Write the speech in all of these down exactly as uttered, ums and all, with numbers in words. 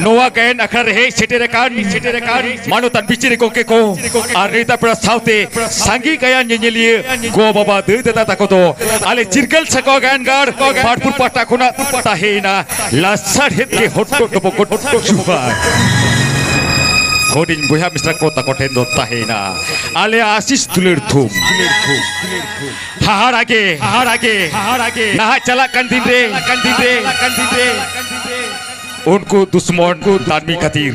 ᱱᱚᱣᱟ ᱜᱟᱭᱟᱱ ᱟᱠᱷᱲᱟ ᱨᱮ ᱦᱮᱡ ᱥᱮᱴᱮᱨ ᱟᱠᱟᱱ, ᱥᱮᱴᱮᱨ ᱟᱠᱟᱱ ᱢᱟᱱᱚᱛᱟᱱ ᱵᱤᱪᱟᱹᱨᱤ ᱜᱚᱢᱠᱮ ᱠᱚ ᱟᱨ ᱱᱮᱣᱛᱟ ᱯᱮᱲᱟ ᱥᱟᱶᱛᱮ ᱥᱟᱸᱜᱮ ᱜᱟᱭᱟᱱ ᱧᱮᱧᱮᱞᱤᱭᱟᱹ ᱜᱚ ᱵᱟᱵᱟ ᱫᱟᱹᱭ ᱫᱟᱫᱟ ᱛᱟᱠᱚ ᱫᱚ ᱟᱞᱮ ᱪᱤᱨᱜᱟᱹᱞ ᱥᱟᱠᱣᱟ ᱜᱟᱭᱟᱱ ᱜᱟᱲ ᱯᱟᱴᱯᱩᱨ ᱯᱟᱦᱴᱟ ᱠᱷᱚᱱᱟᱜ ᱛᱟᱦᱮᱸᱭᱮᱱᱟ ᱞᱟᱥᱟᱲᱦᱮᱫ ᱜᱮ ᱦᱚᱴᱚᱜ ᱰᱚᱵᱚᱜ ᱜᱚᱰ ᱡᱚᱦᱟᱨ᱾ ᱦᱩᱰᱤᱧ ᱵᱚᱭᱦᱟ ᱢᱤᱥᱨᱟ ᱠᱚ ᱛᱟᱠᱚ ᱴᱷᱮᱱ ᱫᱚ ᱛᱟᱦᱮᱸᱭᱮᱱᱟ ᱟᱞᱮᱭᱟᱜ ᱟᱥᱤᱥ ᱫᱩᱞᱟᱹᱲ ᱛᱷᱩᱢ᱾ ᱦᱟᱦᱟᱲᱟ ᱜᱮ, ᱦᱟᱦᱟᱲᱟ ᱜᱮ, ᱦᱟᱦᱟᱲᱟ ᱜᱮ᱾ ᱱᱟᱦᱟᱜ ᱪᱟᱞᱟᱜ ᱠᱟᱱ ᱫᱤᱱ ᱨᱮ, ᱠᱟᱱ ᱫᱤᱱ ᱨᱮ, ᱠᱟᱱ ᱫᱤᱱ ᱨᱮ᱾ ᱩᱱᱠᱩ ᱫᱩᱥᱢᱚᱱ ᱫᱟᱹᱱᱢᱤ ᱠᱷᱟᱹᱛᱤᱨ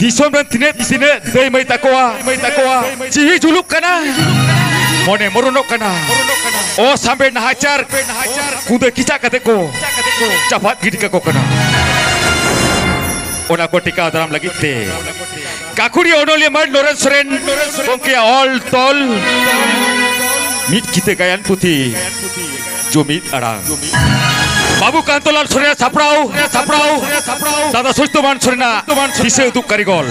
ᱫᱤᱥᱚᱢ ᱨᱮᱱ ᱛᱤᱱᱟᱹᱜ, ᱛᱤᱱᱟᱹᱜ ᱫᱟᱹᱭ ᱢᱟᱹᱭ ᱛᱟᱠᱚᱣᱟ, ᱢᱟᱹᱭ ᱛᱟᱠᱚᱣᱟ᱾ ᱡᱤᱣᱤ ᱡᱩᱞᱩᱜ ᱠᱟᱱᱟ, ᱢᱚᱱᱮ ᱢᱚᱨᱚᱱᱚᱜ ᱠᱟᱱᱟ᱾ ᱚᱥᱟᱢᱵᱮ ᱱᱟᱦᱟᱪᱟᱨ, ᱠᱩᱫᱟᱹ ᱠᱤᱪᱟᱜ ᱠᱟᱛᱮ ᱠᱚ ᱪᱟᱯᱟᱫ ᱜᱤᱰᱤ ᱠᱟᱠᱚ ᱠᱟᱱᱟ᱾ ᱚᱱᱟ ᱠᱚ ᱴᱮᱠᱟᱣ ᱫᱟᱨᱟᱢ ᱞᱟᱹᱜᱤᱫ ᱛᱮ ᱜᱟᱹᱠᱷᱩᱲᱤᱭᱟᱹ ᱚᱱᱚᱞᱤᱭᱟᱹ ᱢᱟᱹᱱ ᱱᱚᱨᱮᱱ ᱥᱚᱨᱮᱱ ᱜᱚᱢᱠᱮᱭᱟᱜ ᱚᱞ ᱛᱚᱞ ᱢᱤᱫ ᱠᱤᱛᱟᱹ ᱜᱟᱭᱟᱱ ᱯᱩᱛᱷᱤ ᱡᱩᱢᱤᱫ ᱟᱲᱟᱝ᱾ ᱵᱟᱹᱵᱩ ᱠᱟᱱᱛᱚᱞᱟᱞ ᱥᱚᱨᱮᱱᱟᱜ ᱥᱟᱯᱲᱟᱣ, ᱥᱟᱯᱲᱟᱣ, ᱥᱟᱯᱲᱟᱣ᱾ ᱫᱟᱫᱟ ᱥᱚᱛᱭᱚᱵᱟᱱ ᱥᱚᱨᱮᱱᱟᱜ ᱫᱤᱥᱟᱹ ᱩᱫᱩᱜ ᱠᱟᱹᱨᱤᱜᱚᱞ᱾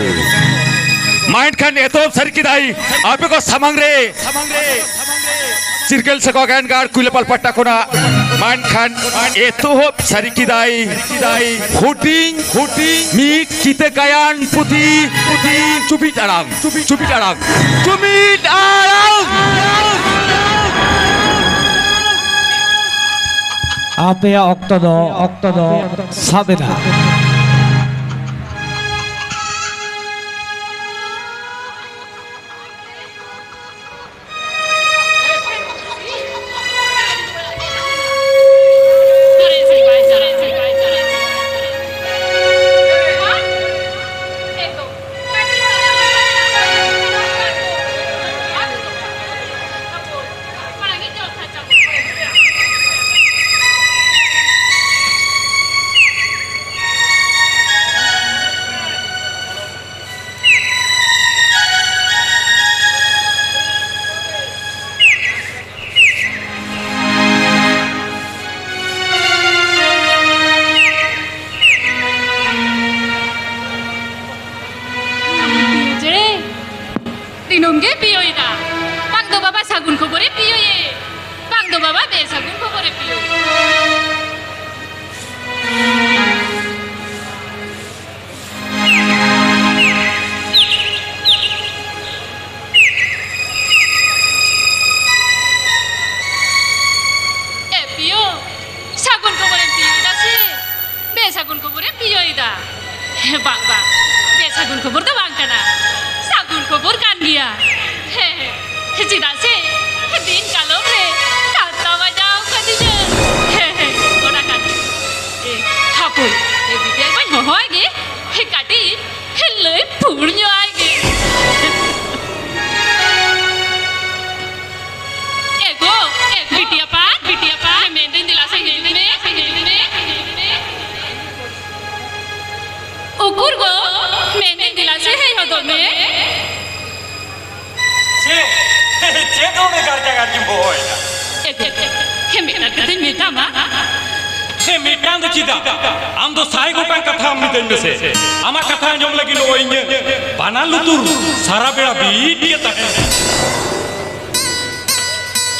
ᱢᱟ ᱮᱱᱠᱷᱟᱱ ᱮᱛᱚᱦᱚᱵ ᱥᱟᱹᱨᱤ ᱠᱮᱫᱟᱭ ᱟᱯᱮ ᱠᱚ ᱥᱟᱢᱟᱝ ᱨᱮ ᱪᱤᱨᱜᱟᱹᱞ ᱥᱟᱠᱣᱟ ᱜᱟᱭᱟᱱ ᱜᱟᱲ ᱠᱩᱭᱞᱟᱹᱯᱟᱞ ᱯᱟᱦᱴᱟ ᱠᱷᱚᱱᱟᱜ᱾ ᱢᱟ ᱮᱱᱠᱷᱟᱱ ᱮᱛᱚᱦᱚᱵ ᱥᱟᱹᱨᱤ ᱠᱮᱫᱟᱭ ᱦᱩᱰᱤᱧ, ᱦᱩᱰᱤᱧ ᱢᱤᱫ ᱠᱤᱛᱟᱹ ᱜᱟᱭᱟᱱ ᱯᱩᱛᱷᱤ, ᱯᱩᱛᱷᱤ ᱪᱩᱵᱤᱫ ᱟᱲᱟᱝ, ᱪᱩᱵᱤᱫ ᱟᱲᱟᱝ, ᱪᱩᱵᱤᱫ ᱟᱲᱟᱝ᱾ ᱟᱯᱮᱭᱟᱜ ᱚᱠᱛᱚ ᱫᱚ, ᱚᱠᱛᱚ ᱫᱚ ᱥᱟᱵ ᱮᱱᱟ᱾ ᱡᱮ, ᱫᱤᱱᱟᱹᱢ ᱜᱮ ᱯᱤᱭᱳᱭᱮᱫᱟ᱾ ᱵᱟᱝ ᱫᱚ ᱵᱟᱵᱟ ᱥᱟᱹᱜᱩᱱ ᱠᱷᱚᱵᱚᱨᱮ ᱯᱤᱭᱳᱭᱮ, ᱵᱟᱝ ᱫᱚ ᱵᱟᱵᱟ ᱵᱮᱥᱟᱹᱜᱩᱱ ᱠᱷᱚᱵᱚᱨᱮ ᱯᱤᱭᱳᱭᱮ᱾ ᱵᱟᱝ, ᱵᱟᱝ, ᱵᱮᱥᱟᱹᱜᱩᱱ ᱠᱷᱚᱵᱚᱨ ᱫᱚ ᱵᱟᱝ ᱠᱟᱱᱟ, ᱥᱟᱹᱜᱩᱱ ᱠᱷᱚᱵᱚᱨ ᱠᱟᱱ ᱜᱮᱭᱟ᱾ ᱦᱮᱸ, ᱦᱮᱸ, ᱪᱮᱫᱟᱜ ᱥᱮ ᱫᱤᱱ ᱠᱟᱞᱚᱢ ᱨᱮ ᱠᱟᱛᱷᱟ ᱵᱟᱡᱟᱣ ᱠᱟᱫᱤᱧᱟ᱾ ᱦᱮᱸ, ᱦᱮᱸ, ᱚᱱᱟ ᱠᱟᱱ ᱜᱮᱭᱟ᱾ ᱮ, ᱦᱟᱯᱳᱭ, ᱮ, ᱵᱤᱴᱤ ᱟᱭᱳ ᱵᱟᱹᱧ ᱦᱚᱦᱚᱣᱟᱭ ᱜᱮ, ᱮ, ᱠᱟᱹᱴᱤᱡ, ᱮ, ᱞᱟᱹᱭ ᱯᱷᱩᱲ ᱧᱚᱜ ᱟᱭ ᱜᱮ᱾ ᱮ ᱜᱚ, ᱮ ᱜᱚ, ᱵᱤᱴᱤ ᱟᱯᱟᱛ, ᱵᱤᱴᱤ ᱟᱯᱟᱛ, ᱮ, ᱢᱮᱱᱫᱟᱹᱧ ᱫᱮᱞᱟ ᱥᱮ ᱦᱤᱡᱩᱜ ᱢᱮ, ᱦᱤᱡᱩᱜ ᱢᱮ, ᱦᱤᱡᱩᱜ ᱢᱮ᱾ ᱩᱠᱩᱨ ᱜᱚ, ᱢᱮᱱᱫᱟᱹᱧ ᱫᱮᱞᱟ ᱥᱮ ᱦᱮᱡ ᱦᱚᱫᱚᱜ ᱢᱮ᱾ ᱪᱮᱫ? ᱪᱮᱫ ᱚᱸᱰᱮ ᱜᱟᱨᱡᱟ ᱜᱟᱨᱡᱤᱢ ᱦᱚᱦᱚᱭᱮᱫᱟ? ᱮ, ᱮ, ᱮ, ᱮ, ᱢᱤᱫᱴᱟᱝ ᱠᱟᱛᱷᱟᱧ ᱢᱮᱛᱟᱢᱟ᱾ ᱦᱮᱸ, ᱢᱤᱫᱴᱟᱝ ᱫᱚ ᱪᱮᱫᱟᱜ? ᱟᱢ ᱫᱚ ᱥᱟᱭ ᱜᱚᱴᱟᱝ ᱠᱟᱛᱷᱟ ᱟᱢ ᱢᱤᱛᱟᱹᱧ ᱢᱮᱥᱮ᱾ ᱟᱢᱟᱜ ᱠᱟᱛᱷᱟ ᱟᱸᱡᱚᱢ ᱞᱟᱹᱜᱤᱫ ᱱᱚᱜᱼᱚᱭ ᱤᱧᱟᱹᱜ ᱵᱟᱱᱟᱨ ᱞᱩᱛᱩᱨ ᱥᱟᱨᱟ ᱵᱮᱲᱟ ᱵᱤᱫ ᱜᱮ ᱛᱟᱦᱮᱱᱟ᱾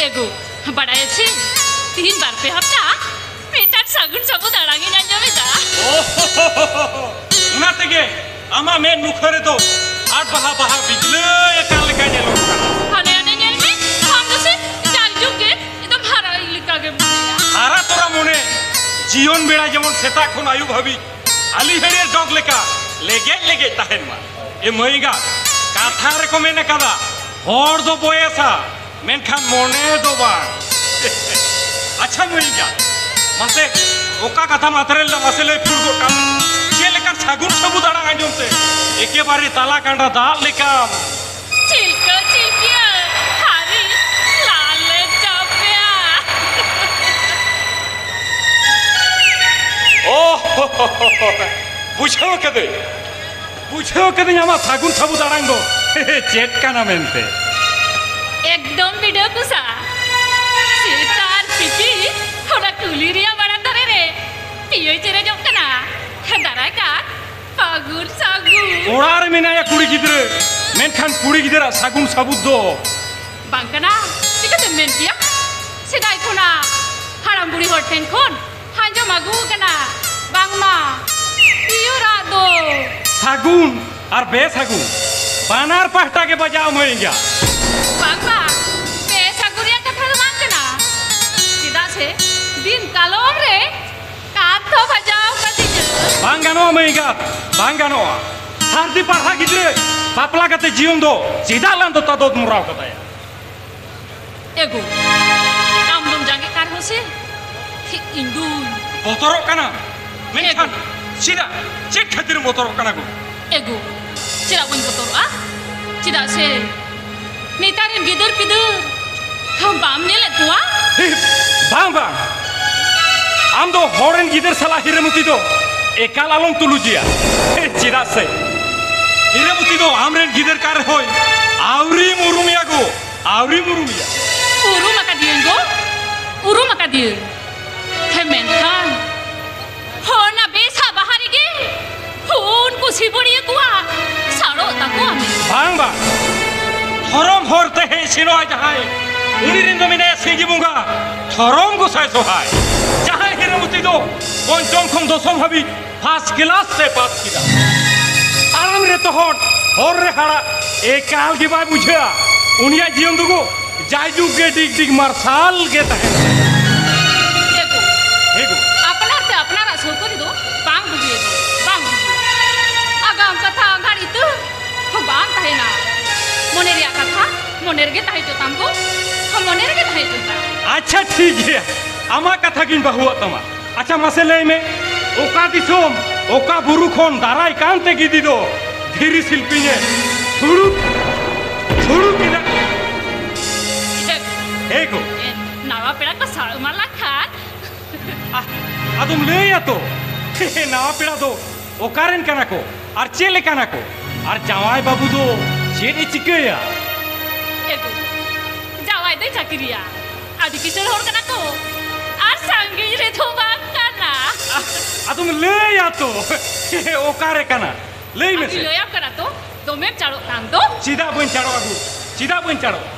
ᱮ ᱜᱚ, ᱵᱟᱲᱟᱭᱟᱪᱮ, ᱛᱤᱦᱤᱧ ᱵᱟᱨ ᱯᱮ ᱦᱟᱯᱛᱟ ᱢᱤᱫᱴᱟᱝ ᱥᱟᱹᱜᱩᱱ ᱥᱟᱹᱵᱩᱫ ᱟᱲᱟᱝ ᱤᱧ ᱟᱸᱡᱚᱢ ᱮᱫᱟ᱾ ᱳᱦᱳ, ᱚᱱᱟ ᱛᱮᱜᱮ ᱟᱢᱟᱜ ᱢᱮᱫ ᱢᱩᱠᱷᱟᱹ ᱨᱮᱫᱚ ᱟᱨ ᱵᱟᱦᱟ ᱵᱟᱦᱟ ᱵᱤᱡᱽᱞᱟᱹ ᱟᱠᱟᱱ ᱞᱮᱠᱟ ᱧᱮᱞᱚᱜ ᱠᱟᱱᱟ᱾ ᱦᱟᱱᱮ, ᱦᱟᱱᱮ ᱧᱮᱞ ᱢᱮ, ᱟᱢ ᱫᱚ ᱥᱮ ᱡᱟᱭᱡᱩᱜᱽ ᱜᱮ ᱮᱠᱫᱚᱢ ᱦᱟᱨᱟ ᱞᱮᱠᱟ ᱜᱮᱢ ᱢᱚᱱᱮᱭᱟ᱾ ᱦᱟᱨᱟ ᱛᱚᱨᱟ ᱢᱚᱱᱮ ᱡᱤᱭᱚᱱ ᱵᱮᱲᱟ ᱡᱮᱢᱚᱱ ᱥᱮᱛᱟᱜ ᱠᱷᱚᱱ ᱟᱹᱭᱩᱵ ᱦᱟᱹᱵᱤᱡ ᱟᱹᱞᱤ ᱦᱟᱹᱲᱭᱟᱹᱨ ᱰᱚᱜᱽ ᱞᱮᱠᱟ ᱞᱮᱜᱮᱡ ᱞᱮᱜᱮᱡ ᱛᱟᱦᱮᱱ ᱢᱟ᱾ ᱮ ᱢᱟᱹᱭ ᱮᱸᱜᱟ, ᱠᱟᱛᱷᱟ ᱨᱮᱠᱚ ᱢᱮᱱ ᱟᱠᱟᱫᱟ, ᱦᱚᱲ ᱫᱚ ᱵᱚᱭᱮᱥᱟ, ᱢᱮᱱᱠᱷᱟᱱ ᱢᱚᱱᱮ ᱫᱚ ᱵᱟᱝ᱾ ᱟᱪᱪᱷᱟ ᱢᱟᱹᱭ ᱮᱸᱜᱟ, ᱢᱟᱥᱮ ᱚᱠᱟ ᱠᱟᱛᱷᱟᱢ ᱟᱛᱨᱮ ᱞᱮᱫᱟ, ᱢᱟᱥᱮ ᱞᱟᱹᱭ ᱯᱷᱩᱲ ᱜᱚᱫ ᱠᱟᱜ ᱢᱮ᱾ ᱪᱮᱫ ᱞᱮᱠᱟ ᱥᱟᱹᱜᱩᱱ ᱥᱟᱹᱵᱩᱫ ᱟᱲᱟᱝ ᱟᱸᱡᱚᱢ ᱛᱮ ᱮᱠᱮᱵᱟᱨᱮ ᱛᱟᱞᱟ ᱠᱟᱸᱰᱟ ᱫᱟᱜ ᱞᱮᱠᱟᱢ ᱪᱤᱞᱠᱟᱹ ᱪᱤᱞᱠᱤᱭᱟᱹ ᱦᱟᱹᱨᱤ ᱞᱟᱞᱮ ᱪᱟᱯᱮᱭᱟ᱾ ᱳ, ᱵᱩᱡᱷᱟᱹᱣ ᱠᱟᱹᱫᱟᱹᱧ, ᱵᱩᱡᱷᱟᱹᱣ ᱠᱟᱹᱫᱟᱹᱧ ᱟᱢᱟᱜ ᱥᱟᱹᱜᱩᱱ ᱥᱟᱹᱵᱩᱫ ᱟᱲᱟᱝ ᱫᱚ ᱪᱮᱫ ᱠᱟᱱᱟ ᱢᱮᱱᱛᱮ᱾ ᱮᱠᱫᱚᱢ ᱵᱤᱰᱟᱹᱣ ᱠᱚᱥᱟ᱾ ᱥᱮᱛᱟ ᱟᱨ ᱯᱤᱴᱤ ᱚᱱᱟ ᱠᱩᱞᱦᱤ ᱨᱮᱭᱟᱜ ᱵᱟᱲᱟᱱᱫᱟ ᱨᱮ ᱯᱤᱭᱳᱭ ᱪᱮᱨᱮᱡᱚᱜ ᱠᱟᱱᱟ᱾ ᱫᱟᱨᱟᱭ ᱠᱟᱱ ᱯᱷᱟᱹᱜᱩᱱ ᱥᱟᱹᱜᱩᱱ᱾ ᱚᱲᱟᱜ ᱨᱮ ᱢᱮᱱᱟᱭᱟ ᱠᱩᱲᱤ ᱜᱤᱫᱽᱨᱟᱹ, ᱢᱮᱱᱠᱷᱟᱱ ᱠᱩᱲᱤ ᱜᱤᱫᱽᱨᱟᱹ ᱥᱟᱹᱜᱩᱱ ᱥᱟᱹᱵᱩᱫ ᱫᱚ ᱵᱟᱝ ᱠᱟᱱᱟ᱾ ᱪᱤᱠᱟᱹᱛᱮᱢ ᱢᱮᱱ ᱠᱮᱭᱟ? ᱥᱮᱫᱟᱭ ᱠᱷᱚᱱᱟᱜ ᱦᱟᱲᱟᱢ ᱵᱩᱲᱦᱤ ᱦᱚᱲ ᱴᱷᱮᱱ ᱠᱷᱚᱱ ᱟᱸᱡᱚᱢ ᱟᱹᱜᱩ ᱟᱠᱟᱱᱟ, ᱵᱟᱝᱢᱟ ᱯᱤᱭᱳ ᱨᱟᱜ ᱫᱚ ᱥᱟᱹᱜᱩᱱ ᱟᱨ ᱵᱮᱥᱟᱹᱜᱩᱱ ᱵᱟᱱᱟᱨ ᱯᱟᱦᱴᱟ ᱜᱮ ᱵᱟᱡᱟᱣ ᱢᱟᱹᱭ ᱮᱸᱜᱟ᱾ ᱵᱟᱝ, ᱵᱟᱝ, ᱵᱮᱥᱟᱹᱜᱩᱱ ᱨᱮᱭᱟᱜ ᱠᱟᱛᱷᱟ ᱫᱚ ᱵᱟᱝ ᱠᱟᱱᱟ᱾ ᱪᱮᱫᱟᱜ ᱥᱮ ᱫᱤᱱ ᱠᱟᱞᱚᱢ ᱨᱮ ᱠᱟᱛᱷᱟ ᱵᱟᱡᱟᱣ ᱠᱟᱫᱤᱧᱟ᱾ ᱵᱟᱝ ᱜᱟᱱᱚᱜᱼᱟ ᱢᱟᱹᱭ ᱮᱸᱜᱟᱛ, ᱵᱟᱝ ᱜᱟᱱᱚᱜᱼᱟ᱾ ᱥᱟᱹᱨᱫᱤ ᱯᱟᱲᱦᱟ ᱜᱤᱫᱽᱨᱟᱹ ᱵᱟᱯᱞᱟ ᱠᱟᱛᱮ ᱡᱤᱭᱚᱱ ᱫᱚ ᱪᱮᱫᱟᱜ ᱞᱟᱝ ᱫᱚᱛᱟ ᱫᱚᱛ ᱢᱚᱨᱟᱣ ᱠᱟᱛᱟᱭᱟ? ᱮᱜᱳ, ᱟᱢ ᱫᱚᱢ ᱡᱟᱸᱜᱮᱜ ᱠᱟᱱ ᱨᱮᱦᱚᱸ ᱥᱮ, ᱤᱧ ᱫᱩᱧ ᱵᱚᱛᱚᱨᱚᱜ ᱠᱟᱱᱟ᱾ ᱢᱮᱱᱠᱷᱟᱱ ᱮᱜᱳ᱾ ᱪᱮᱫᱟᱜ? ᱪᱮᱫ ᱠᱷᱟᱹᱛᱤᱨᱮᱢ ᱵᱚᱛᱚᱨᱚᱜ ᱠᱟᱱᱟ ᱜᱳ? ᱮᱜᱳ, ᱪᱮᱫᱟᱜ ᱵᱟᱹᱧ ᱵᱚᱛᱚᱨᱚᱜᱼᱟ? ᱪᱮᱫᱟᱜ ᱥᱮ ᱱᱮᱛᱟᱨ ᱨᱮᱱ ᱜᱤᱫᱟᱹᱨ ᱯᱤᱫᱟᱹᱨ ᱵᱟᱢ ᱧᱮᱞᱮᱫ ᱠᱚᱣᱟ? ᱦᱤ, ᱵᱟᱝ, ᱵᱟᱝ᱾ ᱟᱢ ᱫᱚ ᱦᱚᱲ ᱨᱮᱱ ᱜᱤᱫᱟᱹᱨ ᱥᱟᱞᱟᱜ ᱦᱤᱨᱟᱹᱢᱩᱛᱤ ᱫᱚ ᱮᱠᱟᱞ ᱟᱞᱚᱢ ᱛᱩᱞᱩᱡᱮᱭᱟ᱾ ᱦᱮ, ᱪᱮᱫᱟᱜ ᱥᱮ ᱦᱤᱨᱟᱹᱢᱩᱛᱤ ᱫᱚ ᱟᱢ ᱨᱮᱱ ᱜᱤᱫᱟᱹᱨ ᱠᱟᱱ ᱨᱮᱦᱚᱸᱭ ᱟᱹᱣᱨᱤᱢ ᱩᱨᱩᱢᱮᱭᱟ ᱜᱳ, ᱟᱹᱣᱨᱤᱢ ᱩᱨᱩᱢᱮᱭᱟ᱾ ᱩᱨᱩᱢ ᱟᱠᱟᱫᱤᱭᱟᱹᱧ ᱜᱳ, ᱩᱨᱩᱢ ᱟᱠᱟᱫᱤᱭᱟᱹᱧ᱾ ᱦᱮᱸ, ᱢᱮᱱᱠᱷᱟᱱ ᱦᱚᱲ ᱚᱱᱟ ᱵᱮᱥᱟᱜ ᱵᱟᱦᱟ ᱨᱮᱜᱮ ᱩᱱᱠᱩ ᱥᱤᱵᱚᱲᱤᱭᱟᱹ ᱠᱚᱣᱟᱜ ᱥᱟᱲᱚᱜ ᱛᱟᱠᱚᱣᱟ ᱢᱮ᱾ ᱵᱟᱝ, ᱵᱟᱝ᱾ ᱫᱷᱚᱨᱚᱢ ᱦᱚᱨ ᱛᱮ ᱦᱮᱡ ᱥᱮᱱᱚᱜᱼᱟ ᱡᱟᱦᱟᱸᱭ, ᱩᱱᱤ ᱨᱮᱱ ᱫᱚ ᱢᱮᱱᱟᱭᱟ ᱥᱤᱸᱜᱤ ᱵᱚᱸᱜᱟ, ᱫᱷᱚᱨᱚᱢ ᱜᱚᱸᱥᱟᱭ ᱥᱚᱦᱟᱭ᱾ ᱡᱟᱦᱟᱸᱭ ᱦᱤᱨᱟᱹᱢᱩᱛᱤ ᱫᱚ ᱯᱚᱧᱪᱚᱢ ᱠᱷᱚᱱ ᱫᱚᱥᱚᱢ ᱦᱟᱹᱵᱤᱡ ᱯᱷᱟᱥᱴ ᱠᱞᱟᱥ ᱛᱮ ᱯᱟᱥ ᱠᱮᱫᱟ᱾ ᱛᱟᱲᱟᱢ ᱨᱮ ᱛᱚᱦᱚᱫ, ᱦᱚᱨ ᱨᱮ ᱦᱟᱲᱟᱜ, ᱮᱠᱟᱞ ᱜᱮ ᱵᱟᱭ ᱵᱩᱡᱷᱟᱹᱜᱼᱟ᱾ ᱩᱱᱤᱭᱟᱜ ᱡᱤᱭᱚᱱ ᱫᱚ ᱜᱳ ᱡᱟᱭᱡᱩᱜᱽ ᱜᱮ ᱰᱤᱜᱽ ᱰᱤᱜᱽ ᱢᱟᱨᱥᱟᱞ ᱜᱮ ᱛᱟᱦᱮᱱᱟ᱾ ᱮ ᱜᱳ, ᱦᱮ ᱜᱳ᱾ ᱟᱯᱱᱟᱨ ᱛᱮ ᱟᱯᱱᱟᱨᱟᱜ ᱥᱟᱹᱣᱠᱟᱹ ᱨᱮᱫᱚ ᱵᱟᱝ ᱵᱩᱜᱤᱭᱟ ᱜᱳ, ᱵᱟᱝ ᱵᱩᱜᱤᱭᱟ᱾ ᱟᱜᱟᱢ ᱠᱟᱛᱷᱟ ᱟᱸᱜᱷᱟᱲ ᱤᱛᱟᱹ ᱦᱚᱸ ᱵᱟᱝ ᱛᱟᱦᱮᱱᱟ᱾ ᱢᱚᱱᱮ ᱨᱮᱭᱟᱜ ᱠᱟᱛᱷᱟ ᱢᱚᱱᱮ ᱨᱮᱜᱮ ᱛᱟᱦᱮᱸ ᱦᱚᱪᱚ ᱛᱟᱢ ᱜᱳ, ᱦᱚᱸ, ᱢᱚᱱᱮ ᱨᱮᱜᱮ ᱛᱟᱦᱮᱸ ᱦᱚᱪᱚ ᱛᱟᱢ᱾ ᱟᱪᱪᱷᱟ, ᱴᱷᱤᱠ ᱜᱮᱭᱟ, ᱟᱢᱟᱜ ᱠᱟᱛᱷᱟ ᱜᱤᱧ ᱵᱟᱹᱦᱩᱣᱟᱜ ᱛᱟᱢᱟ᱾ ᱟᱪᱪᱷᱟ, ᱢᱟᱥᱮ ᱞᱟᱹᱭ ᱢᱮ, ᱚᱠᱟ ᱫᱤᱥᱚᱢ, ᱚᱠᱟ ᱵᱩᱨᱩ ᱠᱷᱚᱱ ᱫᱟᱨᱟᱭ ᱠᱟᱱᱛᱮ ᱜᱤᱫᱤ ᱫᱚ ᱫᱷᱤᱨᱤ ᱥᱤᱞᱯᱤᱧ ᱮ ᱥᱩᱲᱩ, ᱥᱩᱲᱩ ᱠᱮᱫᱟ? ᱦᱮ ᱜᱳ᱾ ᱱᱟᱣᱟ ᱯᱮᱲᱟ ᱠᱚ ᱥᱟᱵ ᱮᱢᱟᱱ ᱞᱮᱱᱠᱷᱟᱱ᱾ ᱟ-, ᱟᱫᱚᱢ ᱞᱟᱹᱭᱟ ᱛᱚ, ᱱᱟᱣᱟ ᱯᱮᱲᱟ ᱫᱚ ᱚᱠᱟᱨᱮᱱ ᱠᱟᱱᱟ ᱠᱚ ᱟᱨ ᱪᱮᱫ ᱞᱮᱠᱟᱱᱟ ᱠᱚ? ᱟᱨ ᱡᱟᱶᱟᱭ ᱵᱟᱹᱵᱩ ᱫᱚ ᱪᱮᱫ ᱮ ᱪᱤᱠᱟᱹᱭᱟ? ᱮ ᱜᱳ, ᱡᱟᱶᱟᱭ ᱫᱚᱭ ᱪᱟᱹᱠᱨᱤᱭᱟ᱾ ᱟᱹᱰᱤ ᱠᱤᱥᱟᱹᱬ ᱦᱚᱲ ᱠᱟᱱᱟ ᱠᱚ᱾ ᱟᱨ ᱥᱟᱺᱜᱤᱧ ᱨᱮᱫᱚ ᱵᱟᱝ ᱠᱟᱱᱟ᱾ ᱟ-, ᱟᱫᱚᱢ ᱞᱟᱹᱭᱟ ᱛᱚ, ᱚᱠᱟᱨᱮ ᱠᱟᱱᱟ? ᱞᱟᱹᱭ ᱟᱹᱰᱤ ᱢᱮᱥᱮ᱾ ᱞᱟᱹᱭᱟᱢ ᱠᱟᱱᱟ ᱛᱚ, ᱫᱚᱢᱮᱢ ᱪᱟᱲᱚᱜ ᱠᱟᱱ ᱫᱚ᱾ ᱪᱮᱫᱟᱜ ᱵᱟᱹᱧ ᱪᱟᱲᱚᱜᱼᱟ ᱜᱳ? ᱪᱮᱫᱟᱜ ᱵᱟᱹᱧ ᱪᱟᱲᱚᱜᱼᱟ?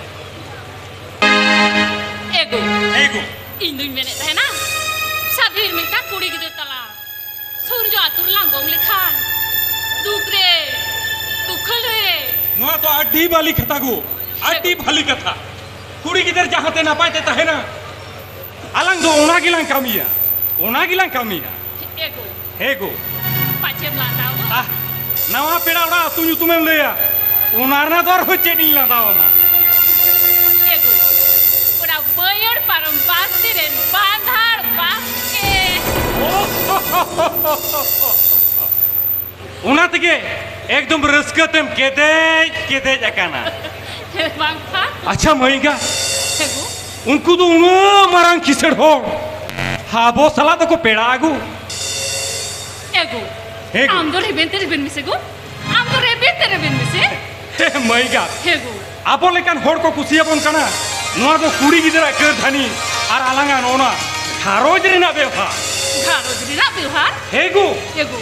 ᱮ ᱜᱳ᱾ ᱮ ᱜᱳ᱾ ᱤᱧ ᱫᱩᱧ ᱢᱮᱱᱮᱫ ᱛᱟᱦᱮᱱᱟ, ᱥᱟᱫᱷᱤᱱ ᱢᱤᱫᱴᱟᱝ ᱠᱩᱲᱤ ᱜᱤᱫᱽᱨᱟᱹ ᱛᱟᱞᱟ ᱥᱩᱨᱡᱚ ᱟᱹᱛᱩ ᱨᱮᱞᱟᱝ ᱜᱚᱝ ᱞᱮᱠᱷᱟᱱ ᱫᱩᱠ ᱨᱮ, ᱫᱩᱠᱷᱟᱹᱞ ᱨᱮ᱾ ᱱᱚᱣᱟ ᱫᱚ ᱟᱹᱰᱤ ᱵᱷᱟᱹᱞᱤ ᱠᱟᱛᱷᱟ ᱜᱳ, ᱟᱹᱰᱤ ᱵᱷᱟᱹᱞᱤ ᱠᱟᱛᱷᱟ᱾ ᱠᱩᱲᱤ ᱜᱤᱫᱟᱹᱨ ᱡᱟᱦᱟᱸᱛᱮ ᱱᱟᱯᱟᱭ ᱛᱮ ᱛᱟᱦᱮᱱᱟ, ᱟᱞᱟᱝ ᱫᱚ ᱚᱱᱟ ᱜᱮᱞᱟᱝ ᱠᱟᱹᱢᱤᱭᱟ, ᱚᱱᱟ ᱜᱮᱞᱟᱝ ᱠᱟᱹᱢᱤᱭᱟ᱾ ᱮ ᱜᱳ᱾ ᱦᱮ ᱜᱳ᱾ ᱪᱮᱫ ᱞᱟᱸᱫᱟ ᱟᱢᱟ? ᱟᱦ, ᱱᱟᱣᱟ ᱯᱮᱲᱟ ᱚᱲᱟᱜ ᱟᱹᱛᱩ ᱧᱩᱛᱩᱢᱮᱢ ᱞᱟᱹᱭᱟ, ᱚᱱᱟ ᱨᱮᱱᱟᱜ ᱫᱚ ᱟᱨᱦᱚᱸ ᱪᱮᱫ ᱤᱧ ᱞᱟᱸᱫᱟ ᱟᱢᱟ? ᱮᱜᱳ, ᱚᱱᱟ ᱵᱟᱹᱭᱦᱟᱹᱲ ᱯᱟᱨᱚᱢ ᱵᱟᱥᱛᱤ ᱨᱮᱱ ᱵᱟᱸᱫᱷᱟᱲ ᱵᱟᱥᱠᱮ᱾ ᱚᱱᱟ ᱛᱮᱜᱮ ᱮᱠᱫᱚᱢ ᱨᱟᱹᱥᱠᱟᱹ ᱛᱮᱢ ᱠᱮᱫᱮᱡ ᱠᱮᱫᱮᱡ ᱟᱠᱟᱱᱟ᱾ ᱵᱟᱝᱠᱷᱟᱱ? ᱟᱪᱪᱷᱟ ᱢᱟᱹᱭᱜᱟ, ᱮᱜᱳ, ᱩᱱᱠᱩ ᱫᱚ ᱩᱱᱟᱹᱜ ᱢᱟᱨᱟᱝ ᱠᱤᱥᱟᱹᱬ ᱦᱚᱲ, ᱟᱵᱚ ᱥᱟᱞᱟᱜ ᱫᱚᱠᱚ ᱯᱮᱲᱟ ᱟᱹᱜᱩ? ᱮᱜᱳ, ᱮᱜᱳ᱾ ᱟᱢ ᱫᱚ ᱨᱮᱵᱮᱱ ᱛᱮ ᱨᱮᱵᱮᱱ ᱢᱮᱥᱮ ᱜᱳ, ᱟᱢ ᱫᱚ ᱨᱮᱵᱮᱱ ᱛᱮ ᱨᱮᱵᱮᱱ ᱢᱮᱥᱮ᱾ ᱦᱮ ᱢᱟᱹᱭᱜᱟ, ᱮᱜᱳ᱾ ᱟᱵᱚ ᱞᱮᱠᱟᱱ ᱦᱚᱲ ᱠᱚ ᱠᱩᱥᱤᱭᱟᱵᱚᱱ ᱠᱟᱱᱟ, ᱱᱚᱣᱟ ᱫᱚ ᱠᱩᱲᱤ ᱜᱤᱫᱽᱨᱟᱹ ᱠᱟᱹᱨᱫᱷᱟᱹᱱᱤ, ᱟᱨ ᱟᱞᱟᱝᱟᱜ ᱱᱚᱜᱼᱚ ᱱᱟ ᱜᱷᱟᱨᱚᱸᱡᱽ ᱨᱮᱱᱟᱜ ᱵᱮᱣᱦᱟᱨ᱾ ᱜᱷᱟᱨᱚᱸᱡᱽ ᱨᱮᱱᱟᱜ ᱵᱮᱣᱦᱟᱨ? ᱦᱮᱸ ᱜᱳ᱾ ᱮᱜᱳ᱾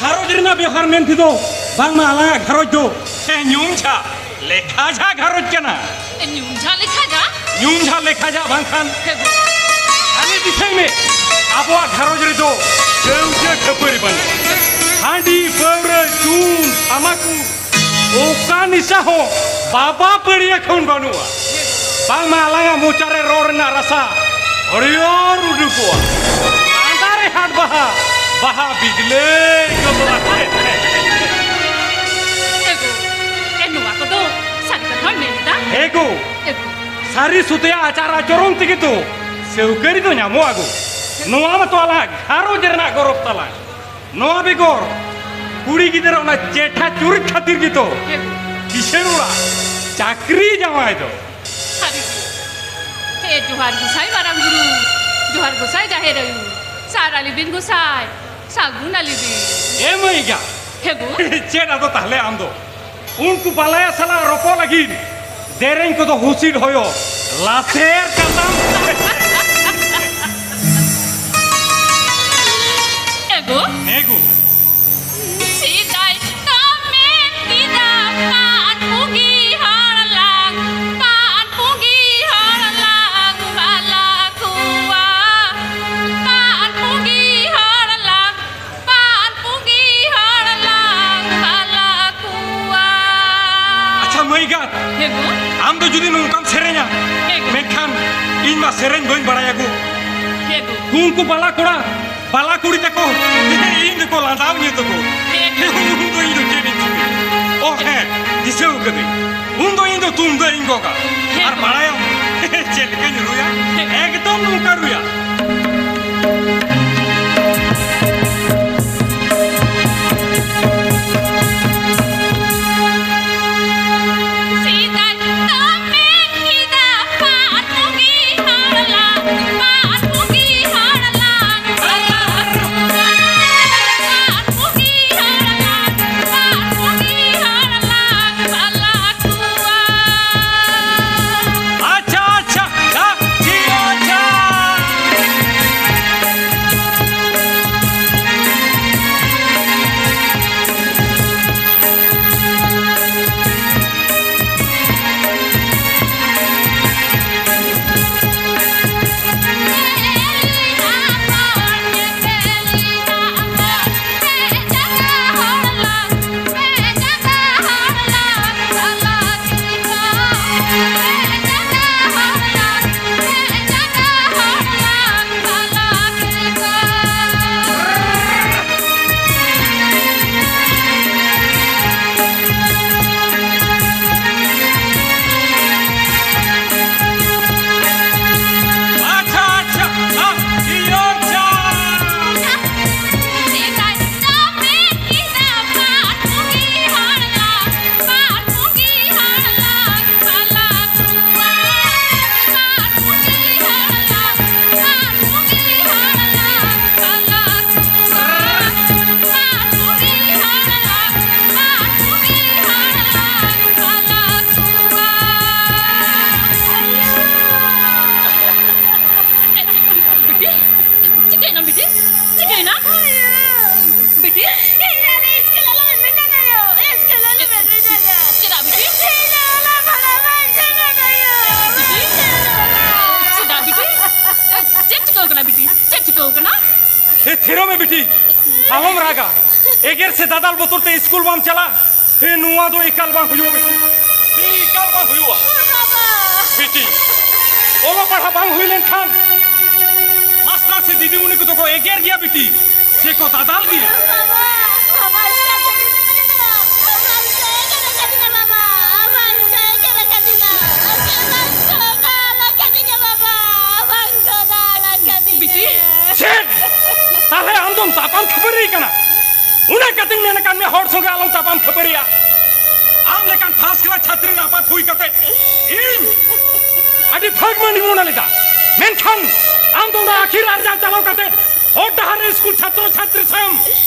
ᱜᱷᱟᱨᱚᱸᱡᱽ ᱨᱮᱱᱟᱜ ᱵᱮᱣᱦᱟᱨ ᱢᱮᱱ ᱛᱮᱫᱚ ᱵᱟᱝᱢᱟ ᱟᱞᱟᱝᱟᱜ ᱜᱷᱟᱨᱚᱸᱡᱽ ᱫᱚ, ᱦᱮᱸ, ᱧᱩᱢ ᱡᱷᱟ ᱞᱮᱠᱷᱟ ᱡᱷᱟ ᱜᱷᱟᱨᱚᱸᱡᱽ ᱠᱟᱱᱟ᱾ ᱮ, ᱧᱩᱢ ᱡᱷᱟ ᱞᱮᱠᱷᱟ ᱡᱷᱟ? ᱧᱩᱢ ᱡᱷᱟ ᱞᱮᱠᱷᱟ ᱡᱷᱟ ᱵᱟᱝᱠᱷᱟᱱ᱾ ᱮᱜᱳ᱾ ᱟᱞᱮ ᱫᱤᱥᱟᱹᱭ ᱢᱮ, ᱟᱵᱚᱣᱟᱜ ᱜᱷᱟᱨᱚᱸᱡᱽ ᱨᱮᱫᱚ ᱠᱟᱹᱣᱡᱟᱹ ᱠᱷᱟᱹᱯᱟᱹᱨᱤ ᱵᱟᱹᱱᱩᱜᱼᱟ᱾ ᱦᱟᱺᱰᱤ, ᱯᱟᱹᱣᱨᱟᱹ, ᱪᱩᱱ, ᱛᱷᱟᱢᱟᱠᱩᱨ, ᱚᱠᱟ ᱱᱤᱥᱟ ᱦᱚᱸ ᱵᱟᱵᱟ ᱯᱟᱹᱲᱤᱭᱟᱹ ᱠᱷᱚᱱ ᱵᱟᱹᱱᱩᱜᱼᱟ᱾ ᱵᱟᱝᱢᱟ ᱟᱞᱟᱝᱟᱜ ᱢᱚᱪᱟ ᱨᱮ ᱨᱚᱲ ᱨᱮᱱᱟᱜ ᱨᱟᱥᱟ ᱦᱟᱹᱨᱭᱟᱹᱲ ᱩᱰᱩᱠᱚᱜᱼᱟ᱾ ᱟᱸᱫᱟ ᱨᱮ ᱦᱟᱴ ᱵᱟᱦᱟ, ᱵᱟᱦᱟ ᱵᱤᱫᱞᱟᱹᱭ ᱜᱚᱫᱚᱜᱼᱟ᱾ ᱮᱜᱳ, ᱮ, ᱱᱚᱣᱟ ᱠᱚᱫᱚ ᱥᱟᱹᱨᱤ ᱠᱟᱛᱷᱟᱢ ᱢᱮᱱ ᱮᱫᱟ? ᱮᱜᱳ, ᱮᱜᱳ᱾ ᱥᱟᱹᱨᱤ ᱥᱩᱛᱮᱭᱟᱜ ᱟᱪᱟᱨ ᱟᱪᱚᱨᱚᱱ ᱛᱮᱜᱮ ᱛᱚ ᱥᱟᱹᱣᱠᱟᱹᱨᱤ ᱫᱚ ᱧᱟᱢᱚᱜᱼᱟ ᱜᱳ᱾ ᱱᱚᱣᱟ ᱢᱟᱛᱚ ᱟᱞᱟᱝ ᱜᱷᱟᱨᱚᱸᱡᱽ ᱨᱮᱱᱟᱜ ᱜᱚᱨᱚᱵᱽ ᱛᱟᱞᱟᱝ᱾ ᱱᱚᱣᱟ ᱵᱮᱜᱚᱨ ᱠᱩᱲᱤ ᱜᱤᱫᱽᱨᱟᱹ ᱚᱱᱟ ᱪᱮᱴᱷᱟ ᱪᱩᱨᱤᱛ ᱠᱷᱟᱹᱛᱤᱨ ᱜᱮᱛᱚ ᱠᱤᱥᱟᱹᱬ ᱚᱲᱟᱜ ᱪᱟᱹᱠᱨᱤ ᱡᱟᱶᱟᱭ ᱫᱚ᱾ ᱥᱟᱹᱨᱤ ᱜᱮ᱾ ᱦᱮ ᱡᱚᱦᱟᱨ ᱜᱚᱸᱥᱟᱭ ᱢᱟᱨᱟᱝ ᱵᱩᱨᱩ, ᱡᱚᱦᱟᱨ ᱜᱚᱸᱥᱟᱭ ᱡᱟᱦᱮᱨ ᱟᱭᱳ, ᱥᱟᱨ ᱟᱞᱤᱵᱤᱱ ᱜᱚᱸᱥᱟᱭ, ᱥᱟᱹᱜᱩᱱ ᱟᱞᱤᱵᱤᱱ᱾ ᱮ ᱢᱟᱹᱭ ᱜᱟ᱾ ᱦᱮ ᱜᱳ᱾ ᱪᱮᱫ ᱟᱫᱚ ᱛᱟᱦᱞᱮ ᱟᱢ ᱫᱚ? ᱩᱱᱠᱩ ᱵᱟᱞᱟᱭᱟ ᱥᱟᱞᱟᱜ ᱨᱚᱯᱚᱲ ᱞᱟᱹᱜᱤᱫ ᱫᱮᱨᱮᱧ ᱠᱚᱫᱚ ᱦᱩᱥᱤᱫ ᱦᱚᱭᱚ ᱞᱟᱥᱮᱨ ᱠᱟᱛᱟᱢ᱾ ᱮᱜᱳ᱾ ᱮᱜᱳ᱾ ᱥᱮᱫᱟᱭ ᱠᱚ ᱢᱮᱱ ᱠᱮᱫᱟ, ᱯᱟᱱ ᱯᱩᱸᱜᱤ ᱦᱚᱲ ᱞᱟᱝ, ᱯᱟᱱ ᱯᱩᱸᱜᱤ ᱦᱚᱲ ᱞᱟᱝ ᱵᱟᱞᱟ ᱠᱚᱣᱟ, ᱯᱟᱱ ᱯᱩᱸᱜᱤ ᱦᱚᱲ ᱞᱟᱝ ᱯᱟᱱ ᱯᱩᱸᱜᱤ ᱦᱚᱲ ᱞᱟᱝ ᱵᱟᱞᱟ ᱠᱚᱣᱟ᱾ ᱟᱪᱪᱷᱟ ᱢᱟᱹᱭ ᱜᱟ, ᱦᱮᱸ ᱜᱳ᱾ ᱟᱢ ᱫᱚ ᱡᱩᱫᱤ ᱱᱚᱝᱠᱟᱢ ᱥᱮᱨᱮᱧᱟ, ᱦᱮᱸ ᱜᱳ᱾ ᱢᱮᱱᱠᱷᱟᱱ ᱤᱧ ᱢᱟ ᱥᱮᱨᱮᱧ ᱵᱟᱹᱧ ᱵᱟᱲᱟᱭᱟ ᱜᱳ᱾ ᱦᱮᱸ ᱜᱳ᱾ ᱩᱱᱠᱩ ᱵᱟᱞᱟ ᱠᱚᱲᱟ, ᱵᱟᱞᱟ ᱠᱩᱲᱤ ᱛᱟᱠᱚ ᱤᱧ ᱫᱚᱠᱚ ᱫᱟᱣ ᱧᱩ ᱛᱟᱠᱚ᱾ ᱦᱮᱸ᱾ ᱩᱱ ᱫᱚ ᱤᱧ ᱫᱚ ᱪᱮᱫ ᱤᱧ ᱪᱤᱠᱟᱹᱭᱟ? ᱚ ᱦᱮᱸ, ᱫᱤᱥᱟᱹᱣ ᱠᱟᱹᱫᱟᱹᱧ᱾ ᱩᱱ ᱫᱚ ᱤᱧ ᱫᱚ ᱛᱩᱢᱫᱟᱜ ᱤᱧ ᱜᱚᱜᱟ᱾ ᱦᱮᱸ᱾ ᱟᱨ ᱵᱟᱲᱟᱭᱟᱢ ᱪᱮᱫ ᱞᱮᱠᱟᱧ ᱨᱩᱭᱟ? ᱦᱮᱸ᱾ ᱮᱠᱫᱚᱢ ᱱᱚᱝᱠᱟ ᱨᱩᱭᱟ᱾ ᱟᱪᱪᱷᱟ, ᱟᱪᱪᱷᱟ, ᱡᱟ, ᱡᱤᱭᱳ, ᱡᱟ᱾ ᱵᱤᱴᱤ, ᱪᱤᱠᱟᱹᱭᱮᱱᱟ ᱵᱤᱴᱤ? ᱪᱤᱠᱟᱹᱭᱮᱱᱟ? ᱵᱤᱴᱤ? ᱤᱧ ᱟᱞᱮ ᱤᱥᱠᱩᱞ ᱟᱞᱚᱢ ᱤᱫᱤ ᱠᱟᱹᱧᱟ ᱭᱳ, ᱤᱥᱠᱩᱞ ᱟᱞᱚᱢ ᱤᱫᱤ ᱠᱟᱹᱧᱟ᱾ ᱪᱮᱫᱟᱜ ᱵᱤᱴᱤ? ᱤᱧ ᱫᱚ ᱚᱞᱚᱜ ᱯᱟᱲᱦᱟᱜ ᱵᱟᱹᱧ ᱪᱮᱫ ᱟᱠᱟᱫᱟ ᱭᱳ, ᱵᱟᱹᱧ ᱪᱮᱫ ᱟᱠᱟᱫᱟ᱾ ᱪᱮᱫᱟᱜ ᱵᱤᱴᱤ? ᱪᱮᱫ ᱪᱤᱠᱟᱹᱣ ᱠᱟᱱᱟ ᱵᱤᱴᱤ? ᱪᱮᱫ ᱪᱤᱠᱟᱹᱣ ᱠᱟᱱᱟ? ᱦᱮ, ᱛᱷᱤᱨᱚᱜ ᱢᱮ ᱵᱤᱴᱤ, ᱟᱞᱚᱢ ᱨᱟᱜᱟ᱾ ᱮᱜᱮᱨ ᱥᱮ ᱫᱟᱫᱟᱞ ᱵᱚᱛᱚᱨ ᱛᱮ ᱤᱥᱠᱩᱞ ᱵᱟᱢ ᱪᱟᱞᱟᱜ? ᱦᱮ, ᱱᱚᱣᱟ ᱫᱚ ᱮᱠᱟᱞ ᱵᱟᱝ ᱦᱩᱭᱩᱜᱼᱟ ᱵᱤᱴᱤ᱾ ᱦᱮ, ᱮᱠᱟᱞ ᱵᱟᱝ ᱦᱩᱭᱩᱜᱼᱟ᱾ ᱵᱤᱴᱤ, ᱚᱞᱚᱜ ᱯᱟᱲᱦᱟᱜ ᱵᱟᱝ ᱦᱩᱭ ᱞᱮᱱᱠᱷᱟᱱ ᱢᱟᱥᱴᱟᱨ ᱥᱮ ᱫᱤᱫᱤᱢᱩᱱᱤ ᱠᱚᱫᱚ ᱠᱚ ᱮᱜᱮᱨ ᱜᱮᱭᱟ ᱵᱤᱴᱤ᱾ ᱪᱮᱫ ᱠᱚ ᱫᱟᱫᱟᱞ ᱜᱮᱭᱟ? ᱵᱟᱵᱟ, ᱵᱟᱵᱟ, ᱪᱮᱫ ᱠᱟᱹᱢᱤ ᱠᱟᱱᱟ? ᱵᱟᱵᱟ, ᱪᱮᱫ ᱠᱟᱱᱟ ᱠᱟᱹᱢᱤ ᱠᱟᱱᱟ? ᱵᱟᱵᱟ, ᱵᱟᱵᱟ, ᱪᱮᱫ ᱠᱟᱱᱟ ᱠᱟᱹᱢᱤ ᱠᱟᱱᱟ? ᱪᱮᱫ ᱠᱟᱱᱟ ᱠᱟᱹᱢᱤ ᱠᱟᱱᱟ? ᱵᱟᱵᱟ, ᱵᱟᱝ ᱠᱚ ᱫᱟᱞ ᱠᱟᱹᱢᱤ ᱵᱤᱴᱤ, ᱠᱟᱱᱟ᱾ ᱪᱮᱫ? ᱛᱟᱦᱞᱮ ᱟᱢ ᱫᱚᱢ ᱛᱟᱯᱟᱢ ᱠᱷᱟᱹᱯᱟᱹᱨᱤ ᱠᱟᱱᱟ? ᱚᱱᱟ ᱠᱟᱛᱮᱧ ᱢᱮᱱ ᱟᱠᱟᱫ ᱢᱮᱭᱟ, ᱦᱚᱲ ᱥᱚᱸᱜᱮ ᱟᱞᱚᱢ ᱛᱟᱯᱟᱢ ᱠᱷᱟᱹᱯᱟᱹᱨᱤᱭᱟ᱾ ᱟᱢ ᱞᱮᱠᱟᱱ first class ᱪᱷᱟᱛᱨᱤ ᱨᱮᱱᱟᱜ ᱟᱯᱟᱛ ᱦᱩᱭ ᱠᱟᱛᱮ ᱤᱧ ᱟᱹᱰᱤ ᱵᱷᱟᱜᱽ ᱢᱟᱹᱱᱤᱧ ᱢᱚᱱᱮ ᱞᱮᱫᱟ, ᱢᱮᱱᱠᱷᱟᱱ ᱟᱢ ᱫᱚ ᱚᱱᱟ ᱟᱹᱠᱷᱤᱨ ᱟᱨᱡᱟᱣ ᱪᱟᱞᱟᱣ ᱠᱟᱛᱮ ᱦᱚᱨ ᱰᱟᱦᱟᱨ ᱨᱮ ᱥᱠᱩᱞ ᱪᱷᱟᱛᱨᱚ ᱪᱷᱟᱛᱨᱤ ᱥᱟᱶ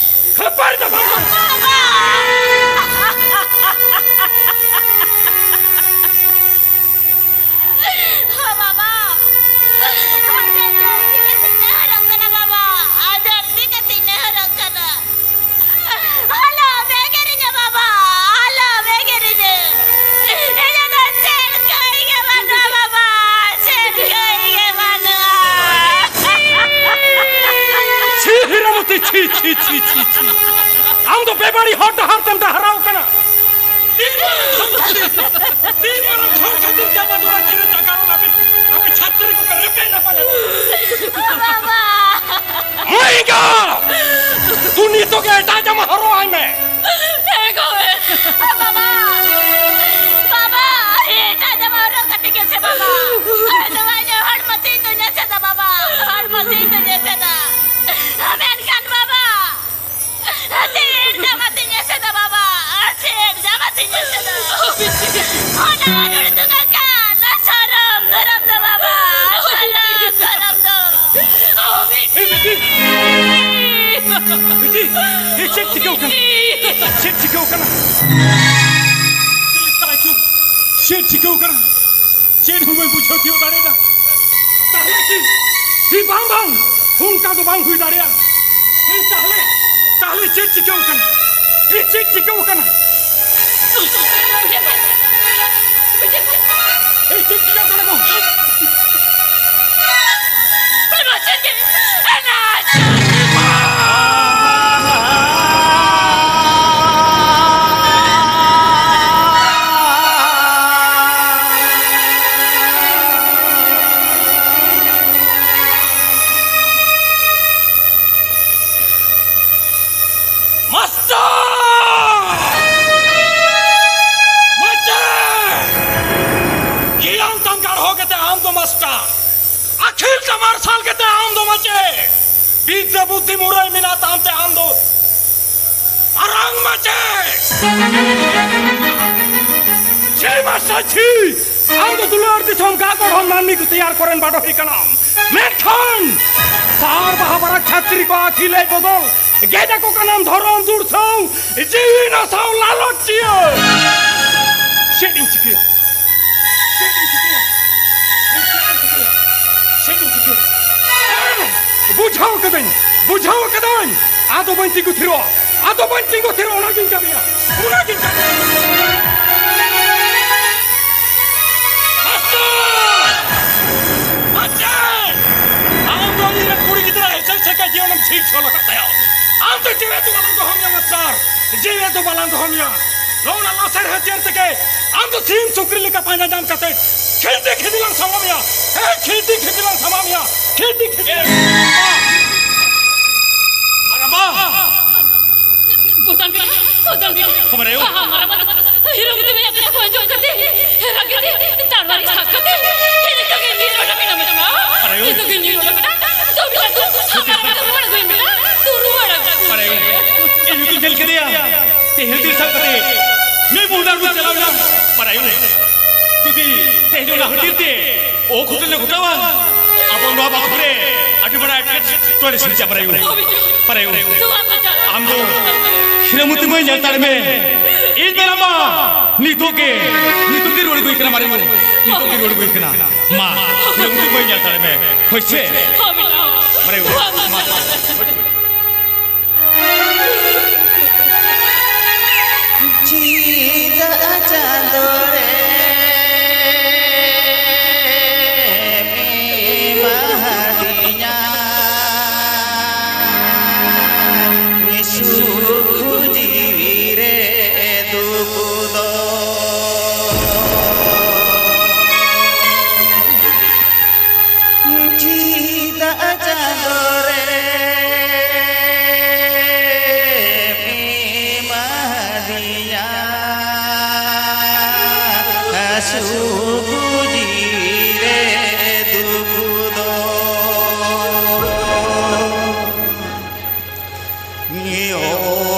ᱠᱷᱟᱹᱯᱟᱹᱨᱤ ᱫᱚ ᱵᱟᱝ ᱠᱟᱱᱟ᱾ ᱦᱚ ᱵᱟᱵᱟ, ᱟᱢ ᱴᱷᱮᱱ ᱡᱚᱨ ᱛᱤ ᱠᱟᱛᱮᱧ ᱱᱮᱦᱚᱨᱚᱜ ᱠᱟᱱᱟ ᱵᱟᱵᱟ, ᱟᱨ ᱡᱚᱨ ᱛᱤ ᱠᱟᱛᱮᱧ ᱱᱮᱦᱚᱨᱚᱜ ᱠᱟᱱᱟ᱾ ᱟᱞᱚᱢ ᱮᱜᱮᱨᱤᱧᱟ ᱵᱟᱵᱟ, ᱟᱞᱚᱢ ᱮᱜᱮᱨᱤᱧᱟ᱾ ᱤᱧᱟᱹᱜ ᱫᱚ ᱪᱮᱫ ᱠᱟᱹᱭ ᱜᱮ ᱵᱟᱹᱱᱩᱜᱼᱟ ᱵᱟᱵᱟ, ᱪᱮᱫ ᱠᱟᱹᱭ ᱜᱮ ᱵᱟᱹᱱᱩᱜᱼᱟ᱾ ᱪᱷᱤ, ᱦᱤᱨᱟᱢᱚᱛᱤ, ᱪᱷᱤ, ᱪᱷᱤ, ᱪᱷᱤ, ᱪᱷᱤ, ᱪᱷᱤ᱾ ᱟᱢ ᱫᱚ ᱵᱮᱵᱟᱹᱲᱤᱡ ᱦᱚᱨ ᱰᱟᱦᱟᱨ ᱛᱮᱢ ᱰᱟᱦᱨᱟᱣ ᱠᱟᱱᱟ᱾ ᱛᱤᱱ ᱢᱟᱨᱟᱝ ᱦᱚᱲ ᱠᱷᱟᱹᱛᱤᱨ, ᱛᱤᱱ ᱢᱟᱨᱟᱝ ᱦᱚᱲ ᱠᱷᱟᱹᱛᱤᱨ ᱛᱮ ᱟᱵᱚ ᱱᱚᱣᱟ ᱪᱤᱨ ᱡᱟᱜᱟᱲ ᱟᱯᱮ, ᱟᱯᱮ ᱪᱷᱟᱛᱨᱤ ᱠᱚᱯᱮ ᱨᱮᱯᱮᱡ ᱨᱟᱯᱟᱡ ᱮᱱᱟ᱾ ᱵᱟᱵᱟ! ᱢᱟᱹᱭ ᱮᱸᱜᱟ! ᱛᱩ ᱱᱤᱛᱚᱜ ᱜᱮ ᱮᱴᱟᱜ ᱡᱟᱢᱟ ᱦᱚᱨᱚᱜ ᱟᱭ ᱢᱮ᱾ ᱦᱮᱸ ᱜᱚ, ᱵᱟᱵᱟ! ᱵᱟᱵᱟ! ᱮᱴᱟᱜ ᱡᱟᱢᱟ ᱦᱚᱨᱚᱜ ᱠᱟᱛᱮ ᱜᱮ ᱥᱮ ᱵᱟᱵᱟ! ᱟᱨ ᱱᱚᱣᱟ ᱤᱧᱟᱹᱜ ᱦᱚᱲᱢᱚ ᱛᱤᱧ ᱫᱚᱧ ᱮᱥᱮᱫᱟ ᱵᱟᱵᱟ! ᱦᱚᱲᱢᱚ ᱛᱤᱧ ᱫᱚᱧ ᱮᱥᱮᱫᱟ! ᱢᱮᱱᱠᱷᱟᱱ ᱵᱟᱵᱟ! ᱪᱮᱫ ᱡᱟᱢᱟ ᱛᱤᱧ ᱮᱥᱮᱫᱟ ᱵᱟᱵᱟ? ᱪᱮᱫ ᱡᱟᱢᱟ ᱛᱤᱧ ᱮᱥᱮᱫᱟ? ᱚᱱᱟ ᱨᱩᱲ ᱫᱩᱸᱜᱟ ᱠᱟᱱ ᱥᱚᱨᱚᱢ ᱫᱷᱚᱨᱚᱢ ᱫᱚ ᱵᱟᱵᱟ, ᱥᱚᱨᱚᱢ ᱫᱷᱚᱨᱚᱢ ᱫᱚ᱾ ᱮ ᱵᱤᱴᱤ! ᱵᱤᱴᱤ! ᱮ ᱪᱮᱫ ᱪᱤᱠᱟᱹᱣ ᱠᱟᱱᱟ? ᱪᱮᱫ ᱪᱤᱠᱟᱹᱣ ᱠᱟᱱᱟ? ᱪᱮᱫ ᱪᱤᱠᱟᱹᱣ ᱠᱟᱱᱟ? ᱪᱮᱫ ᱦᱚᱸ ᱵᱟᱹᱧ ᱵᱩᱡᱷᱟᱹᱣ ᱛᱤᱭᱳᱜ ᱫᱟᱲᱮᱭᱟᱫᱟ᱾ ᱛᱟᱦᱞᱮ ᱠᱤ, ᱠᱤ ᱵᱟᱝ, ᱵᱟᱝ, ᱚᱱᱠᱟ ᱫᱚ ᱵᱟᱝ ᱦᱩᱭ ᱫᱟᱲᱮᱭᱟᱜᱼᱟ᱾ ᱮ ᱛᱟᱦᱞᱮ, ᱛᱟᱦᱞᱮ ᱪᱮᱫ ᱪᱤᱠᱟᱹᱣ ᱠᱟᱱᱟ? ᱮ ᱪᱮᱫ ᱪᱤᱠᱟᱹᱣ ᱠᱟᱱᱟ? ᱮ ᱪᱮᱫ ᱪᱤᱠᱟᱹᱣ ᱠᱟᱱᱟ ᱜᱚ? ᱢᱟᱥᱴᱟᱨ! ᱢᱟᱪᱮᱫ! ᱜᱮᱭᱟᱱ ᱛᱟᱢ ᱜᱟᱲᱦᱚ ᱠᱟᱛᱮ ᱟᱢ ᱫᱚ ᱢᱟᱥᱴᱟᱨ, ᱟᱹᱠᱷᱤᱞ ᱛᱟᱢ ᱢᱟᱨᱥᱟᱞ ᱠᱟᱛᱮ ᱟᱢ ᱫᱚ ᱢᱟᱪᱮᱫ, ᱵᱤᱫᱽᱫᱟᱹ ᱵᱩᱫᱽᱫᱷᱤ ᱢᱩᱨᱟᱹᱭ ᱢᱮᱱᱟᱜ ᱛᱟᱢ ᱛᱮ ᱟᱢ ᱫᱚ ᱢᱟᱨᱟᱝ ᱢᱟᱪᱮᱫ! ᱪᱷᱤ ᱢᱟᱥᱴᱟᱨ ᱪᱷᱤ! ᱟᱢ ᱫᱚ ᱫᱩᱞᱟᱹᱲ ᱫᱤᱥᱚᱢ ᱜᱟ ᱜᱚᱲᱦᱚᱱ ᱢᱟᱹᱱᱢᱤ ᱠᱚ ᱛᱮᱭᱟᱨ ᱠᱚᱨᱮᱱ ᱵᱟᱰᱚᱦᱤ ᱠᱟᱱᱟᱢ᱾ ᱢᱮᱱᱠᱷᱟᱱ ᱥᱟᱨ ᱵᱟᱦᱟ ᱵᱟᱨᱟᱠ ᱪᱷᱟᱛᱨᱤ ᱠᱚ ᱟᱹᱠᱷᱤᱞ ᱦᱮᱡ ᱵᱚᱫᱚᱞ ᱜᱮᱫ ᱟᱠᱚ ᱠᱟᱱᱟᱢ ᱫᱷᱚᱨᱚᱢ ᱫᱩᱲᱥᱟᱹᱣ, ᱡᱤᱣᱤ ᱱᱟᱥᱟᱣ ᱞᱟᱞᱚᱪᱤᱭᱟᱹ᱾ ᱪᱮᱫ ᱤᱧ ᱪᱤᱠᱟᱹᱭᱟ? ᱪᱮᱫ ᱤᱧ ᱪᱤᱠᱟᱹᱭᱟ? ᱪᱮᱫ ᱤᱧ ᱪᱤᱠᱟᱹᱭᱟ? ᱪᱮᱫ ᱤᱧ ᱪᱤᱠᱟᱹᱭᱟ? ᱵᱩᱡᱷᱟᱹᱣ ᱠᱟᱹᱫᱟᱹᱧ, ᱵᱩᱡᱷᱟᱹᱣ ᱠᱟᱹᱫᱟᱹᱧ᱾ ᱟᱫᱚ ᱵᱟᱹᱧ ᱛᱤᱸᱜᱩ ᱛᱷᱤᱨᱚᱜᱼᱟ, ᱟᱫᱚ ᱵᱟᱹᱧ ᱛᱤᱸᱜᱩ ᱛᱷᱤᱨᱚᱜᱼᱟ, ᱚᱱᱟᱜᱤᱧ ᱠᱟᱹᱢᱤᱭᱟ, ᱚᱱᱟᱜᱤᱧ ᱠᱟᱹᱢᱤᱭᱟ᱾ ᱢᱟᱥᱴᱟᱨ! ᱢᱟᱪᱮᱫ! ᱟᱢ ᱫᱚ ᱤᱧ ᱨᱮᱱ ᱠᱩᱲᱤ ᱜᱤᱫᱽᱨᱟᱹ ᱦᱮᱸᱥᱮ ᱥᱮᱠᱟ ᱡᱤᱭᱚᱱᱮᱢ ᱪᱷᱤᱝ ᱪᱷᱚᱞ ᱟᱠᱟᱫ ᱛᱟᱭᱟ᱾ ᱟᱢ ᱫᱚ ᱡᱮᱣᱮᱫ ᱫᱚ ᱵᱟᱞᱟᱝ ᱫᱚᱦᱚ ᱢᱮᱭᱟ ᱢᱟᱥᱴᱟᱨ, ᱡᱮᱣᱮᱫ ᱫᱚ ᱵᱟᱞᱟᱝ ᱫᱚᱦᱚ ᱢᱮᱭᱟ᱾ ᱱᱚᱣᱟ ᱞᱟᱥᱮᱨ ᱦᱟᱹᱛᱭᱟᱹᱨ ᱛᱮᱜᱮ ᱟᱢ ᱫᱚ ᱥᱤᱢ ᱥᱩᱠᱨᱤ ᱞᱮᱠᱟ ᱯᱟᱸᱡᱟ ᱧᱟᱢ ᱠᱟᱛᱮ ᱠᱷᱤᱞᱰᱤ ᱠᱷᱤᱫᱤ ᱞᱟᱝ ᱥᱟᱢᱟ ᱢᱮᱭᱟ᱾ ᱦᱮᱸ, ᱠᱷᱤᱞᱰᱤ ᱠᱷᱤᱫᱤ ᱞᱟᱝ ᱥᱟᱢᱟ ᱢᱮᱭᱟ᱾ ᱠᱷᱤᱞᱰᱤ ᱠᱷᱤᱫᱤ᱾ ᱢᱟᱨᱟᱢᱟ! ᱵᱚᱫᱟᱱ ᱵᱮᱴᱟ, ᱵᱚᱫᱟᱱ ᱵᱮᱴᱟ᱾ ᱦᱚᱢᱨᱮ ᱭᱳ᱾ ᱦᱟ, ᱦᱟ, ᱢᱟᱨᱟᱢᱟ ᱫᱚ ᱦᱤᱨᱳ ᱢᱩᱛᱤ ᱢᱮᱭᱟ ᱠᱟᱛᱷᱟ ᱠᱚ ᱟᱸᱡᱚᱢ ᱠᱟᱛᱮ, ᱨᱟᱜᱮ ᱛᱮ, ᱛᱟᱲᱣᱟᱨᱤ ᱥᱟᱵ ᱠᱟᱛᱮ, ᱱᱤᱛᱚᱜ ᱜᱮ ᱧᱤᱨ ᱚᱰᱚᱠ ᱮᱱᱟ ᱵᱮᱴᱟ᱾ ᱟᱨᱮ ᱭᱳ᱾ ᱱᱤᱛᱚᱜ ᱜᱮ ᱧᱤᱨ ᱚᱰᱚᱠ ᱮᱱᱟ᱾ ᱫᱩ ᱵᱮᱴᱟ, ᱫᱩ, ᱦᱟ, ᱢᱟᱨᱟᱢᱟ ᱫᱚ ᱨᱩᱣᱟᱹᱲ ᱟᱹᱜᱩᱭ ᱢᱮ ᱵᱮᱴᱟ᱾ ᱫᱩ ᱨᱩᱣᱟᱹᱲ ᱟᱹᱜᱩ᱾ ᱟᱨᱮ ᱭᱳ᱾ ᱤᱧ ᱦᱚᱸᱛᱚᱧ ᱧᱮᱞ ᱠᱮᱫᱮᱭᱟ᱾ ᱛᱮᱦᱮᱧ ᱛᱤᱨ ᱥᱟᱵ ᱠᱟᱛᱮ ᱢᱤᱫ ᱢᱩᱦᱰᱟ ᱨᱩ ᱪᱟᱞᱟᱣ ᱮᱱᱟ᱾ ᱟᱨᱮ ᱭᱳ᱾ ᱡᱩᱫᱤ ᱛᱮᱦᱮᱧ ᱚᱱᱟ ᱦᱟᱹᱴᱤᱧ ᱛᱮ ᱚᱜᱷᱚᱴᱚᱱ ᱞᱮ ᱜᱷᱚᱴᱟᱣᱟ, ᱟᱵᱚ ᱱᱚᱣᱟ ᱵᱟᱠᱷᱳᱞ ᱨᱮ ᱟᱹᱰᱤ ᱢᱟᱨᱟᱝ ᱮᱴᱠᱮᱴᱚᱬᱮ ᱥᱤᱨᱡᱟᱹᱜᱼᱟ, ᱵᱟᱲᱟᱭ ᱦᱩᱭᱩᱜᱼᱟ᱾ ᱵᱟᱲᱟᱭ ᱦᱩᱭᱩᱜᱼᱟ᱾ ᱟᱢ ᱫᱚ ᱦᱤᱨᱟᱹᱢᱩᱛᱤ ᱢᱟᱹᱭ ᱧᱮᱞ ᱛᱟᱲ ᱢᱮ᱾ ᱤᱧ ᱢᱮᱱᱟᱢᱟ, ᱱᱤᱛᱚᱜ ᱜᱮ, ᱱᱤᱛᱚᱜ ᱜᱮ ᱨᱩᱣᱟᱹᱲ ᱟᱹᱜᱩᱭ ᱠᱟᱱᱟ, ᱵᱟᱲᱟᱭ ᱦᱩᱭᱩᱜᱼᱟ᱾ ᱱᱤᱛᱚᱜ ᱜᱮ ᱨᱩᱣᱟᱹᱲ ᱟᱹᱜᱩᱭ ᱠᱟᱱᱟ᱾ ᱢᱟ, ᱦᱤᱨᱟᱹᱢᱩᱛᱤ ᱢᱟᱹᱭ ᱧᱮᱞ ᱛᱟᱲ ᱢᱮ᱾ ᱦᱳᱭ ᱥᱮ? ᱵᱟᱲᱟᱭ ᱦᱩᱭᱩᱜᱼᱟ᱾ ᱢᱟ᱾ ᱪᱮᱫᱟᱜ ᱪᱟᱸᱫᱳ ᱨᱮ ᱢᱤᱢᱟ ᱦᱟᱹᱴᱤᱧᱟ ᱥᱩᱠ ᱡᱤᱣᱤ ᱨᱮ ᱫᱩᱠ ᱫᱚ? ᱪᱮᱫᱟᱜ ᱪᱟᱸᱫᱳ ᱨᱮ ᱥᱩᱠᱩᱡᱤ ᱨᱮ ᱫᱩᱠᱩ ᱫᱚ᱾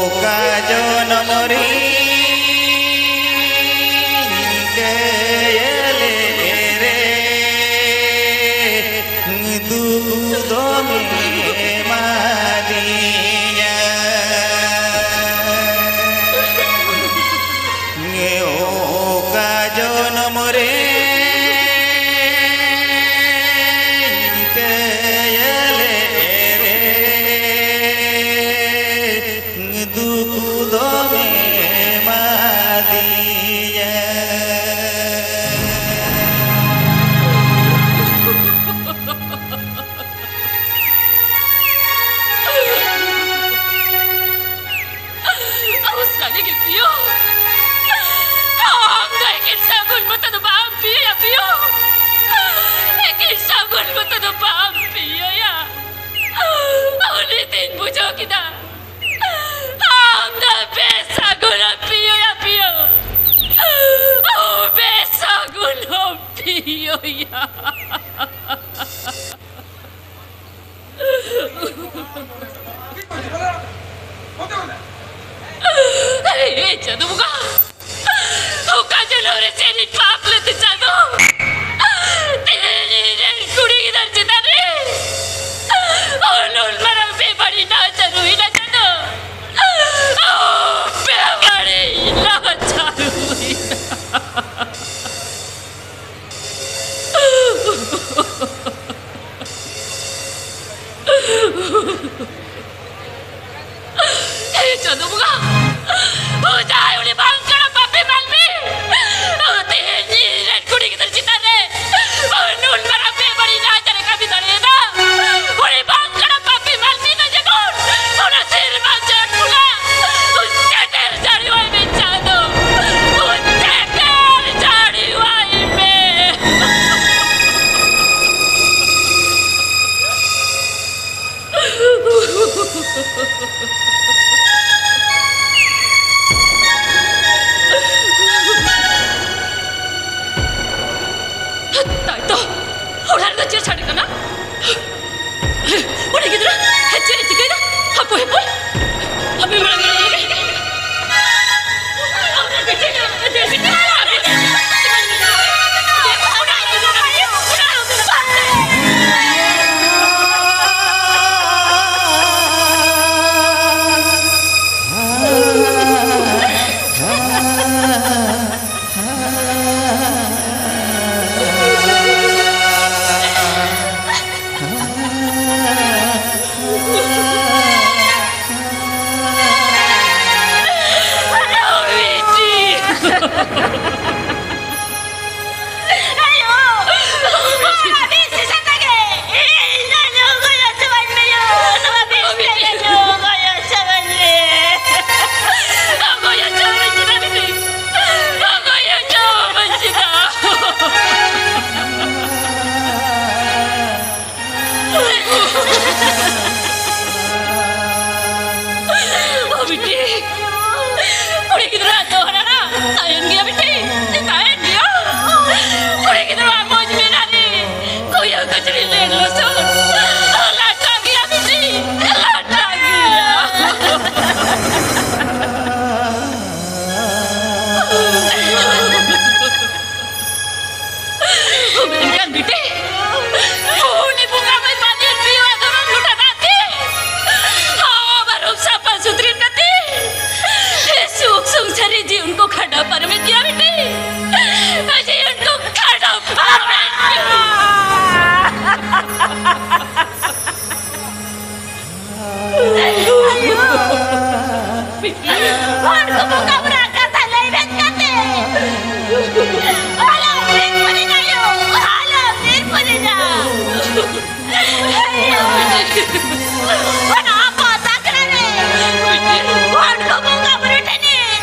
ᱚᱠᱟ ᱡᱚᱱᱚᱢ ᱨᱤᱧ ᱠᱮᱭᱮᱞᱮ ᱨᱮ, ᱫᱩᱠᱩ ᱫᱚᱢᱮ ᱮᱢᱟᱫᱤᱧᱟ᱾ ᱚᱠᱟ ᱡᱚᱱᱚᱢ ᱨᱮ ᱠᱮᱭᱮᱞᱮ ᱨᱮ ᱫᱩᱠᱩ ᱫᱚᱢᱮ ᱮᱢᱟᱫᱤᱧᱟ᱾ ᱟᱵᱚ ᱥᱟᱹᱨᱤ ᱜᱮ ᱯᱤᱭᱳ᱾ ᱟᱢ ᱫᱚ ᱮᱠᱮᱱ ᱥᱟᱹᱜᱩᱱ ᱢᱚᱛᱚ ᱫᱚ ᱵᱟᱢ ᱯᱤᱭᱳᱭᱟ ᱯᱤᱭᱳ᱾ ᱮᱠᱮᱱ ᱥᱟᱹᱜᱩᱱ ᱢᱚᱛᱚ ᱫᱚ ᱵᱟᱢ ᱯᱤᱭᱳᱭᱟ᱾ ᱩᱱᱤ ᱫᱤᱱ ᱵᱩᱡᱷᱟᱹᱣ ᱠᱮᱫᱟ᱾ ᱟᱢ ᱫᱚ ᱵᱮᱥᱟᱹᱜᱩᱱ ᱮᱢ ᱯᱤᱭᱳᱭᱟ ᱯᱤᱭᱳ᱾ ᱵᱮᱥᱟᱹᱜᱩᱱ ᱮᱢ ᱯᱤᱭᱳᱭᱟ᱾ ᱮ ᱪᱟᱸᱫᱚ ᱵᱚᱸᱜᱟ, ᱚᱠᱟ ᱡᱚᱱᱚᱢ ᱨᱮ ᱪᱮᱫ ᱤᱧ ᱯᱟᱯ ᱞᱮᱫ ᱛᱮ ᱪᱟᱸᱫᱚ? ᱛᱮᱦᱮᱧ ᱤᱧ ᱨᱮᱱ ᱠᱩᱲᱤ ᱜᱤᱫᱟᱹᱨ ᱪᱮᱛᱟᱱ ᱨᱮ ᱩᱱ ᱩᱱ ᱢᱟᱨᱟᱝ ᱵᱮᱵᱟᱹᱲᱤᱡ ᱱᱟᱦᱟᱪᱟᱨ ᱦᱩᱭᱱᱟ ᱪᱟᱸᱫᱚ᱾ ᱵᱮᱵᱟᱹᱲᱤᱡ ᱱᱟᱦᱟᱪᱟᱨ ᱦᱩᱭᱱᱟ᱾ ᱦᱮ ᱪᱟᱸᱫᱚ ᱵᱚᱸᱜᱟ, ᱚ ᱡᱟᱦᱟᱸᱭ ᱩᱱᱤ ᱵᱟᱝ ᱠᱟᱱᱟ ᱯᱟᱯᱤ ᱢᱟᱹᱱᱢᱤ, ᱛᱮᱦᱮᱧ ᱤᱧ ᱨᱮᱱ ᱠᱩᱲᱤ ᱜᱤᱫᱟᱹᱨ ᱪᱮᱛᱟᱱ ᱨᱮ ᱱᱩᱱ ᱢᱟᱨᱟᱝ ᱵᱮᱵᱟᱹᱲᱤᱡ ᱱᱟᱦᱟᱪᱟᱨᱮ ᱠᱟᱹᱢᱤ ᱫᱟᱲᱮᱭᱟᱫᱟ᱾ ᱩᱱᱤ ᱵᱟᱝ ᱠᱟᱱᱟ ᱯᱟᱯᱤ ᱢᱟᱹᱱᱢᱤ ᱫᱚ ᱡᱮᱢᱚᱱ ᱚᱱᱟ ᱥᱮᱨᱢᱟ ᱪᱟᱸᱫ ᱵᱚᱸᱜᱟ ᱩᱱᱤ ᱪᱮᱴᱮᱨ ᱡᱟᱹᱲᱤᱣᱟᱭ ᱢᱮ ᱪᱟᱸᱫᱚ, ᱩᱱᱤ ᱪᱮᱴᱮᱨ ᱡᱟᱹᱲᱤᱣᱟᱭ ᱢᱮ᱾ ᱞᱟᱴᱟ ᱜᱮᱭᱟ ᱵᱤᱴᱤ, ᱞᱟᱴᱟ ᱜᱮᱭᱟ᱾ ᱢᱮᱱᱠᱷᱟᱱ ᱵᱤᱴᱤ, ᱩᱱᱤ ᱵᱚᱸᱜᱟ ᱢᱟᱹᱭ ᱵᱟᱹᱧ ᱯᱤᱭᱳ ᱟᱫᱚ ᱵᱟᱝ ᱞᱚᱴᱟ ᱫᱟᱜ ᱛᱮ ᱟᱵᱟᱨ ᱥᱟᱯᱷᱟ ᱥᱩᱛᱨᱤ ᱠᱟᱛᱮ ᱥᱩᱠ ᱥᱚᱝᱥᱟᱨ ᱨᱮ ᱡᱤᱭᱚᱱ ᱠᱚ ᱠᱷᱟᱸᱰᱟᱣ ᱯᱟᱨᱚᱢᱮᱫ ᱜᱮᱭᱟ ᱵᱤᱴᱤ᱾ ᱡᱤᱭᱚᱱ ᱠᱚ ᱠᱷᱟᱸᱰᱟᱣ ᱯᱟᱨᱚᱢᱮᱫ ᱜᱮᱭᱟ᱾ ᱦᱚᱲ ᱠᱚ ᱵᱚᱸᱜᱟ ᱵᱩᱨᱩ ᱠᱟᱛᱷᱟ ᱞᱟᱹᱭ ᱵᱮᱱ ᱠᱟᱛᱮ, ᱟᱞᱚᱢ ᱵᱤᱨ ᱯᱩᱨᱤ ᱟᱭᱳ, ᱟᱞᱚᱢ ᱵᱤᱨ ᱯᱩᱨᱤ ᱡᱟ᱾ ᱟᱭᱳ, ᱚᱱᱟ ᱟᱵᱚ ᱥᱟᱠᱲᱟ ᱨᱮ ᱦᱚᱲ ᱠᱚ ᱵᱚᱸᱜᱟ ᱵᱩᱨᱩ ᱴᱷᱮᱱ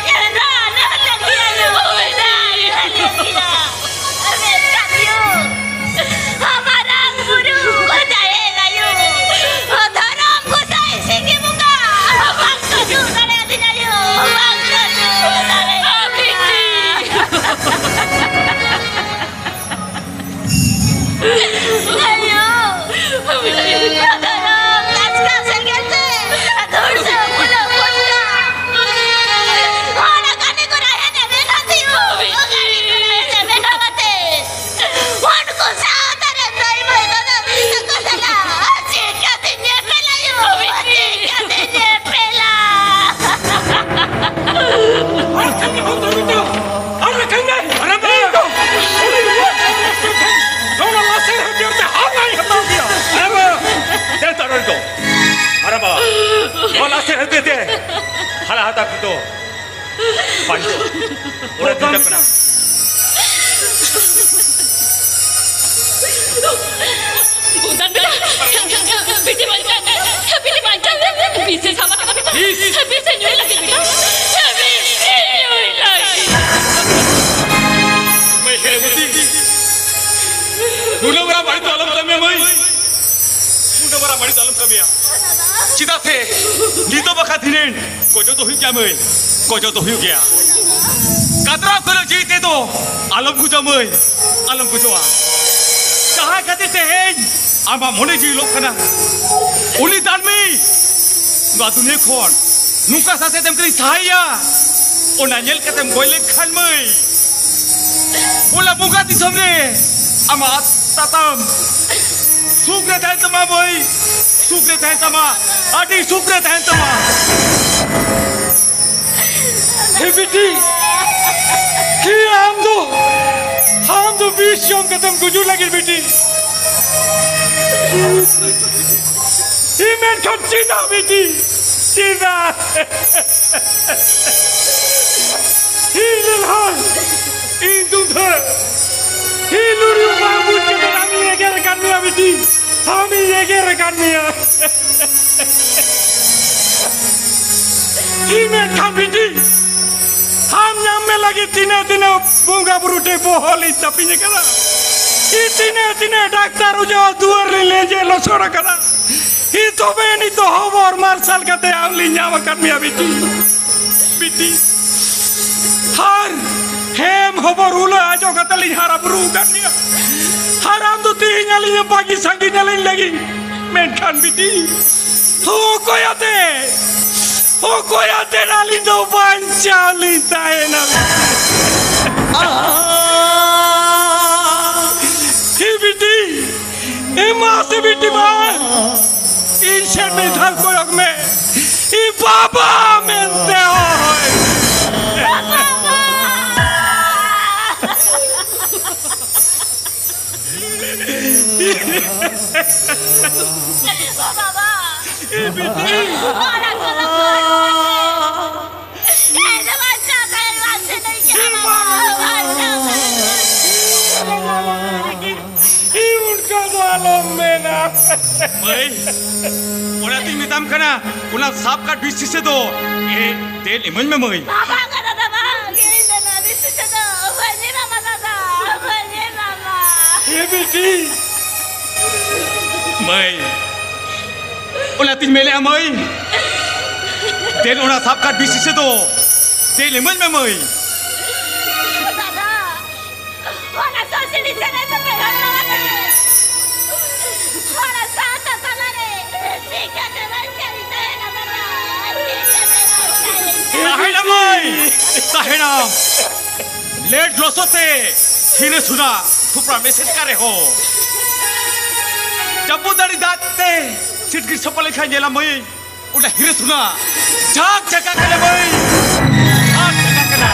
ᱨᱟᱱ ᱞᱟᱹᱜᱤᱫ ᱟᱭᱳ, ᱨᱟᱱ ᱞᱟᱹᱜᱤᱫ ᱟᱭᱳ᱾ ᱢᱮᱱᱠᱷᱟᱱ ᱭᱳ, ᱢᱟᱨᱟᱝ ᱵᱩᱨᱩ, ᱡᱟᱦᱮᱨ ᱟᱭᱳ, ᱫᱷᱚᱨᱚᱢ ᱜᱚᱸᱥᱟᱭ, ᱥᱤᱸᱜᱤ ᱵᱚᱸᱜᱟ, ᱵᱟᱝ ᱠᱚ ᱫᱩᱜ ᱫᱟᱲᱮᱭᱟᱫᱤᱧᱟ ᱭᱳ, ᱵᱟᱝ ᱠᱚ ᱫᱩᱜ ᱫᱟᱲᱮᱭᱟᱫᱤᱧᱟ᱾ ᱟᱭᱳ, ᱫᱷᱚᱨᱚᱢ ᱱᱟᱥᱠᱟ ᱥᱮᱸᱜᱮᱞ ᱛᱮ ᱫᱷᱩᱲ ᱥᱮ ᱩᱯᱩᱞᱚᱜ ᱯᱚᱴᱠᱟ᱾ ᱦᱚᱲ ᱠᱟᱹᱢᱤ ᱠᱚ ᱨᱟᱦᱮᱫ ᱮ ᱢᱮᱱᱟ ᱛᱤᱭᱳ, ᱠᱟᱹᱢᱤ ᱠᱚ ᱨᱟᱦᱮᱫ ᱮ ᱢᱮᱱᱟ ᱠᱟᱛᱮ᱾ ᱩᱱᱠᱩ ᱥᱟᱶᱛᱟ ᱨᱮ ᱫᱟᱹᱭ ᱵᱷᱟᱹᱭ ᱫᱟᱫᱟ ᱫᱤᱫᱤ ᱛᱟᱠᱚ ᱥᱟᱞᱟᱜ ᱪᱤᱠᱟᱹᱛᱮ ᱧᱮᱯᱮᱞ ᱟᱭᱳ? ᱪᱤᱠᱟᱹᱛᱮ ᱧᱮᱯᱮᱞᱟ? ᱟᱨ ᱠᱷᱟᱱ ᱦᱚᱸ ᱫᱚ ᱢᱤᱫᱴᱟᱝ, ᱟᱨ ᱠᱷᱟᱱ ᱫᱚ ᱟᱨᱮ ᱵᱟ! ᱱᱚᱣᱟ ᱞᱟᱥᱮᱨ ᱦᱟᱹᱛᱭᱟᱹᱨ ᱛᱮ ᱦᱟᱨ ᱱᱟᱭ ᱦᱟᱛᱟᱣ ᱜᱮᱭᱟ᱾ ᱟᱨᱮ ᱵᱟ! ᱫᱮ ᱛᱟᱨᱚᱞ ᱫᱚ᱾ ᱟᱨᱮ ᱵᱟ! ᱱᱚᱣᱟ ᱞᱟᱥᱮᱨ ᱦᱟᱹᱛᱭᱟᱹᱨ ᱛᱮ ᱦᱟᱨᱟ ᱦᱟᱛᱟᱣ ᱠᱚᱫᱚ᱾ ᱵᱟᱧᱪᱟᱣ᱾ ᱚᱲᱟᱜ ᱫᱤᱱ ᱠᱟᱱᱟ᱾ ᱵᱚᱫᱟᱱ ᱵᱮᱴᱟ, ᱵᱤᱴᱤ ᱵᱟᱧᱪᱟᱣ, ᱵᱤᱴᱤ ᱵᱟᱧᱪᱟᱣ, ᱵᱤᱥᱮ ᱥᱟᱵ ᱟᱠᱟᱫᱟ ᱵᱮᱴᱟ᱾ ᱵᱤᱥ? ᱵᱤᱥᱮ ᱧᱩᱭ ᱞᱟᱹᱜᱤᱫ ᱵᱮᱴᱟ, ᱵᱤᱥᱮ ᱧᱩᱭ ᱞᱟᱹᱜᱤᱫ᱾ ᱢᱟᱹᱭ ᱦᱮᱨᱮ ᱵᱩᱫᱷᱤ, ᱱᱩᱱᱟᱹᱜ ᱢᱟᱨᱟᱝ ᱵᱟᱹᱲᱤᱡ ᱫᱚ ᱟᱞᱚᱢ ᱠᱟᱹᱢᱤᱭᱟ ᱢᱟᱹᱭ, ᱱᱩᱱᱟᱹᱜ ᱢᱟᱨᱟᱝ ᱵᱟᱹᱲᱤᱡ ᱫᱚ ᱟᱞᱚᱢ ᱠᱟᱹᱢᱤᱭᱟ᱾ ᱪᱮᱫᱟᱜ ᱥᱮ ᱱᱤᱛᱚᱜ ᱵᱟᱠᱷᱟᱱ ᱫᱷᱤᱱᱟᱹᱱ ᱜᱚᱡᱚᱜ ᱫᱚ ᱦᱩᱭᱩᱜ ᱜᱮᱭᱟ ᱢᱟᱹᱭ, ᱜᱚᱡᱚᱜ ᱫᱚ ᱦᱩᱭᱩᱜ ᱜᱮᱭᱟ᱾ ᱠᱟᱛᱨᱟᱣ ᱠᱚᱨᱮ ᱡᱤᱣᱤ ᱛᱮᱫᱚ ᱟᱞᱚᱢ ᱜᱚᱡᱚᱜ ᱢᱟᱹᱭ, ᱟᱞᱚᱢ ᱜᱚᱡᱚᱜᱼᱟ᱾ ᱡᱟᱦᱟᱸ ᱠᱷᱟᱹᱛᱤᱨ ᱛᱮᱦᱮᱧ ᱟᱢᱟᱜ ᱢᱚᱱᱮ ᱡᱤᱣᱤ ᱞᱚᱜ ᱠᱟᱱᱟ᱾ ᱩᱱᱤ ᱫᱟᱱᱢᱤ ᱱᱚᱣᱟ ᱫᱩᱱᱤᱭᱟᱹ ᱠᱷᱚᱱ ᱱᱚᱝᱠᱟ ᱥᱟᱥᱮᱛᱮᱢ ᱠᱟᱹᱨᱤ ᱥᱟᱦᱟᱭᱟ, ᱚᱱᱟ ᱧᱮᱞ ᱠᱟᱛᱮᱢ ᱜᱚᱡ ᱞᱮᱱᱠᱷᱟᱱ ᱢᱟᱹᱭ, ᱚᱱᱟ ᱵᱚᱸᱜᱟ ᱫᱤᱥᱚᱢ ᱨᱮ ᱟᱢᱟᱜ ᱛᱟᱛᱟᱢ ᱥᱩᱠ ᱨᱮ ᱛᱟᱦᱮᱱ ᱛᱟᱢᱟ ᱢᱟᱹᱭ, ᱥᱩᱠ ᱨᱮ ᱛᱟᱦᱮᱱ ᱛᱟᱢᱟ, ᱟᱹᱰᱤ ᱥᱩᱠ ᱨᱮ ᱛᱟᱦᱮᱱ ᱛᱟᱢᱟ᱾ ᱦᱮ ᱵᱤᱴᱤ, ᱠᱤ ᱟᱢ ᱫᱚ, ᱟᱢ ᱫᱚ ᱵᱤᱥ ᱡᱚᱢ ᱠᱟᱛᱮᱢ ᱜᱩᱡᱩᱜ ᱞᱟᱹᱜᱤᱫ ᱵᱤᱴᱤ? ᱤᱧ ᱢᱮᱱᱠᱷᱟᱱ ᱪᱮᱫᱟᱜ ᱵᱤᱴᱤ? ᱪᱮᱫᱟᱜ? ᱤᱧ ᱞᱟᱹᱞᱦᱟᱭ, ᱤᱧ ᱫᱩᱫᱷᱟᱹ, ᱤᱧ ᱞᱩᱨᱤ ᱵᱟᱝ ᱵᱩᱡᱽ ᱠᱟᱛᱮ ᱟᱢᱤᱧ ᱮᱜᱮᱨ ᱟᱠᱟᱫ ᱢᱮᱭᱟ ᱵᱤᱴᱤ, ᱟᱢᱤᱧ ᱮᱜᱮᱨ ᱟᱠᱟᱫ ᱢᱮᱭᱟ᱾ ᱤᱧ ᱢᱮᱱᱠᱷᱟᱱ ᱵᱤᱴᱤ, ᱟᱢ ᱧᱟᱢ ᱢᱮ ᱞᱟᱹᱜᱤᱫ ᱛᱤᱱᱟᱹᱜ ᱛᱤᱱᱟᱹᱜ ᱵᱚᱸᱜᱟ ᱵᱩᱨᱩ ᱴᱷᱮᱱ ᱵᱚᱦᱚᱜ ᱞᱤᱧ ᱛᱟᱹᱯᱤᱧ ᱟᱠᱟᱫᱟ, ᱤᱧ ᱛᱤᱱᱟᱹᱜ ᱛᱤᱱᱟᱹᱜ ᱰᱟᱠᱛᱟᱨ ᱚᱡᱷᱟ ᱫᱩᱣᱟᱹᱨ ᱞᱤᱧ ᱞᱮᱸᱡᱮᱫ ᱞᱚᱥᱚᱫ ᱟᱠᱟᱫᱟ, ᱤᱧ ᱛᱚᱵᱮ ᱟᱹᱱᱤᱡ ᱫᱚ ᱦᱚᱵᱚᱨ ᱢᱟᱨᱥᱟᱞ ᱠᱟᱛᱮ ᱟᱢ ᱞᱤᱧ ᱧᱟᱢ ᱟᱠᱟᱫ ᱢᱮᱭᱟ ᱵᱤᱴᱤ, ᱵᱤᱴᱤ᱾ ᱟᱨ ᱦᱮᱢ ᱦᱚᱵᱚᱨ ᱩᱞᱟᱹ ᱟᱡᱚ ᱠᱟᱛᱮ ᱞᱤᱧ ᱦᱟᱨᱟ ᱵᱩᱨᱩ ᱟᱠᱟᱫ ᱢᱮᱭᱟ, ᱟᱨ ᱟᱢ ᱫᱚ ᱛᱮᱦᱮᱧ ᱟᱹᱞᱤᱧ ᱵᱟᱹᱜᱤ ᱥᱟᱺᱜᱤᱧ ᱟᱹᱞᱤᱧ ᱞᱟᱹᱜᱤᱫ᱾ ᱢᱮᱱᱠᱷᱟᱱ ᱵᱤᱴᱤ, ᱚᱠᱚᱭ ᱟᱛᱮ, ᱚᱠᱚᱭ ᱟᱛᱮ ᱟᱹᱞᱤᱧ ᱫᱚ ᱵᱟᱧᱪᱟᱣ ᱞᱤᱧ ᱛᱟᱦᱮᱱᱟ? ᱦᱮ ᱵᱤᱴᱤ, ᱮ ᱢᱟ ᱥᱮ ᱵᱤᱴᱤ ᱢᱟ, ᱤᱧ ᱥᱮᱫ ᱢᱤᱫ ᱫᱷᱟᱣ ᱠᱚᱭᱚᱜ ᱢᱮ, ᱤᱧ ᱵᱟᱵᱟ ᱢᱮᱱᱛᱮ ᱦᱚᱦᱚᱭ ᱢᱮ᱾ ᱵᱟᱵᱟ! ᱮ ᱵᱤᱴᱤ! ᱚᱱᱟ ᱠᱚᱫᱚ ᱵᱟᱹᱧ ᱤᱧ ᱫᱚ ᱵᱟᱧᱪᱟᱣ ᱛᱟᱦᱮᱱ ᱵᱟᱝ ᱥᱟᱱᱟᱧ ᱠᱟᱱᱟ, ᱵᱟᱵᱟ, ᱵᱟᱧᱪᱟᱣ ᱛᱟᱦᱮᱱ ᱵᱟᱝ ᱥᱟᱱᱟᱧ ᱠᱟᱱᱟ᱾ ᱤᱧ ᱚᱱᱠᱟ ᱫᱚ ᱟᱞᱚᱢ ᱢᱮᱱᱟ᱾ ᱢᱟᱹᱭ, ᱚᱱᱟᱛᱤᱧ ᱢᱮᱛᱟᱢ ᱠᱟᱱᱟ, ᱚᱱᱟ ᱥᱟᱵ ᱠᱟᱜ ᱵᱤᱥ ᱥᱤᱥᱟᱹ ᱫᱚ, ᱮ, ᱫᱮᱱ ᱤᱢᱟᱹᱧ ᱢᱮ, ᱢᱟᱹᱭ᱾ ᱵᱟᱵᱟ ᱠᱟᱱᱟ ᱫᱚ ᱵᱟᱝ, ᱤᱧ ᱫᱚ ᱱᱚᱣᱟ ᱵᱤᱥ ᱥᱤᱥᱟᱹ ᱫᱚ ᱵᱟᱹᱧ ᱮᱢᱟᱢᱟ, ᱫᱟᱫᱟ, ᱵᱟᱹᱧ ᱮᱢᱟᱢᱟ᱾ ᱮ ᱵᱤᱴᱤ᱾ ᱢᱟᱹᱭ, ᱚᱱᱟᱛᱤᱧ ᱢᱮᱱᱮᱫᱼᱟ, ᱢᱟᱹᱭ, ᱫᱮᱱ ᱚᱱᱟ ᱥᱟᱵ ᱠᱟᱜ ᱵᱤᱥ ᱥᱤᱥᱟᱹ ᱫᱚ ᱫᱮᱱ ᱤᱢᱟᱹᱧ ᱢᱮ, ᱢᱟᱹᱭ᱾ ᱫᱟᱫᱟ, ᱚᱱᱟ ᱥᱚᱥᱤᱱᱤ ᱪᱮᱬᱮ ᱥᱟᱞᱟᱜ ᱜᱷᱚᱴᱚᱱᱟ ᱠᱟᱱᱟ᱾ ᱦᱚᱲ ᱥᱟᱶᱛᱟ ᱛᱟᱞᱟᱨᱮ ᱪᱤᱠᱟᱹᱛᱮ ᱵᱟᱧᱪᱟᱣ ᱤᱧ ᱛᱟᱦᱮᱱᱟ ᱵᱟᱵᱟ? ᱪᱤᱠᱟᱹᱛᱮ ᱵᱟᱧᱪᱟᱣ ᱤᱧ ᱛᱟᱦᱮᱱᱟ? ᱛᱟᱦᱮᱱᱟ ᱢᱟᱹᱭ, ᱛᱟᱦᱮᱱᱟᱢ᱾ ᱞᱮᱴ ᱞᱚᱥᱚᱫ ᱛᱮ ᱦᱤᱨᱟᱹ ᱥᱩᱱᱟ ᱛᱷᱩᱯᱨᱟᱢ ᱮᱥᱮᱫ ᱠᱟᱜ ᱨᱮᱦᱚᱸ, ᱡᱟᱹᱯᱩᱫ ᱫᱟᱲᱮ ᱫᱟᱜ ᱛᱮ ᱥᱤᱴᱠᱤ ᱥᱟᱯᱷᱟ ᱞᱮᱠᱷᱟᱱ ᱧᱮᱞᱟᱢ ᱢᱟᱹᱭ, ᱚᱱᱟ ᱦᱤᱨᱟᱹ ᱥᱩᱱᱟ ᱡᱷᱟᱠ ᱡᱷᱟᱠᱟ ᱠᱟᱱᱟ ᱢᱟᱹᱭ, ᱡᱷᱟᱠ ᱡᱷᱟᱠᱟ ᱠᱟᱱᱟ᱾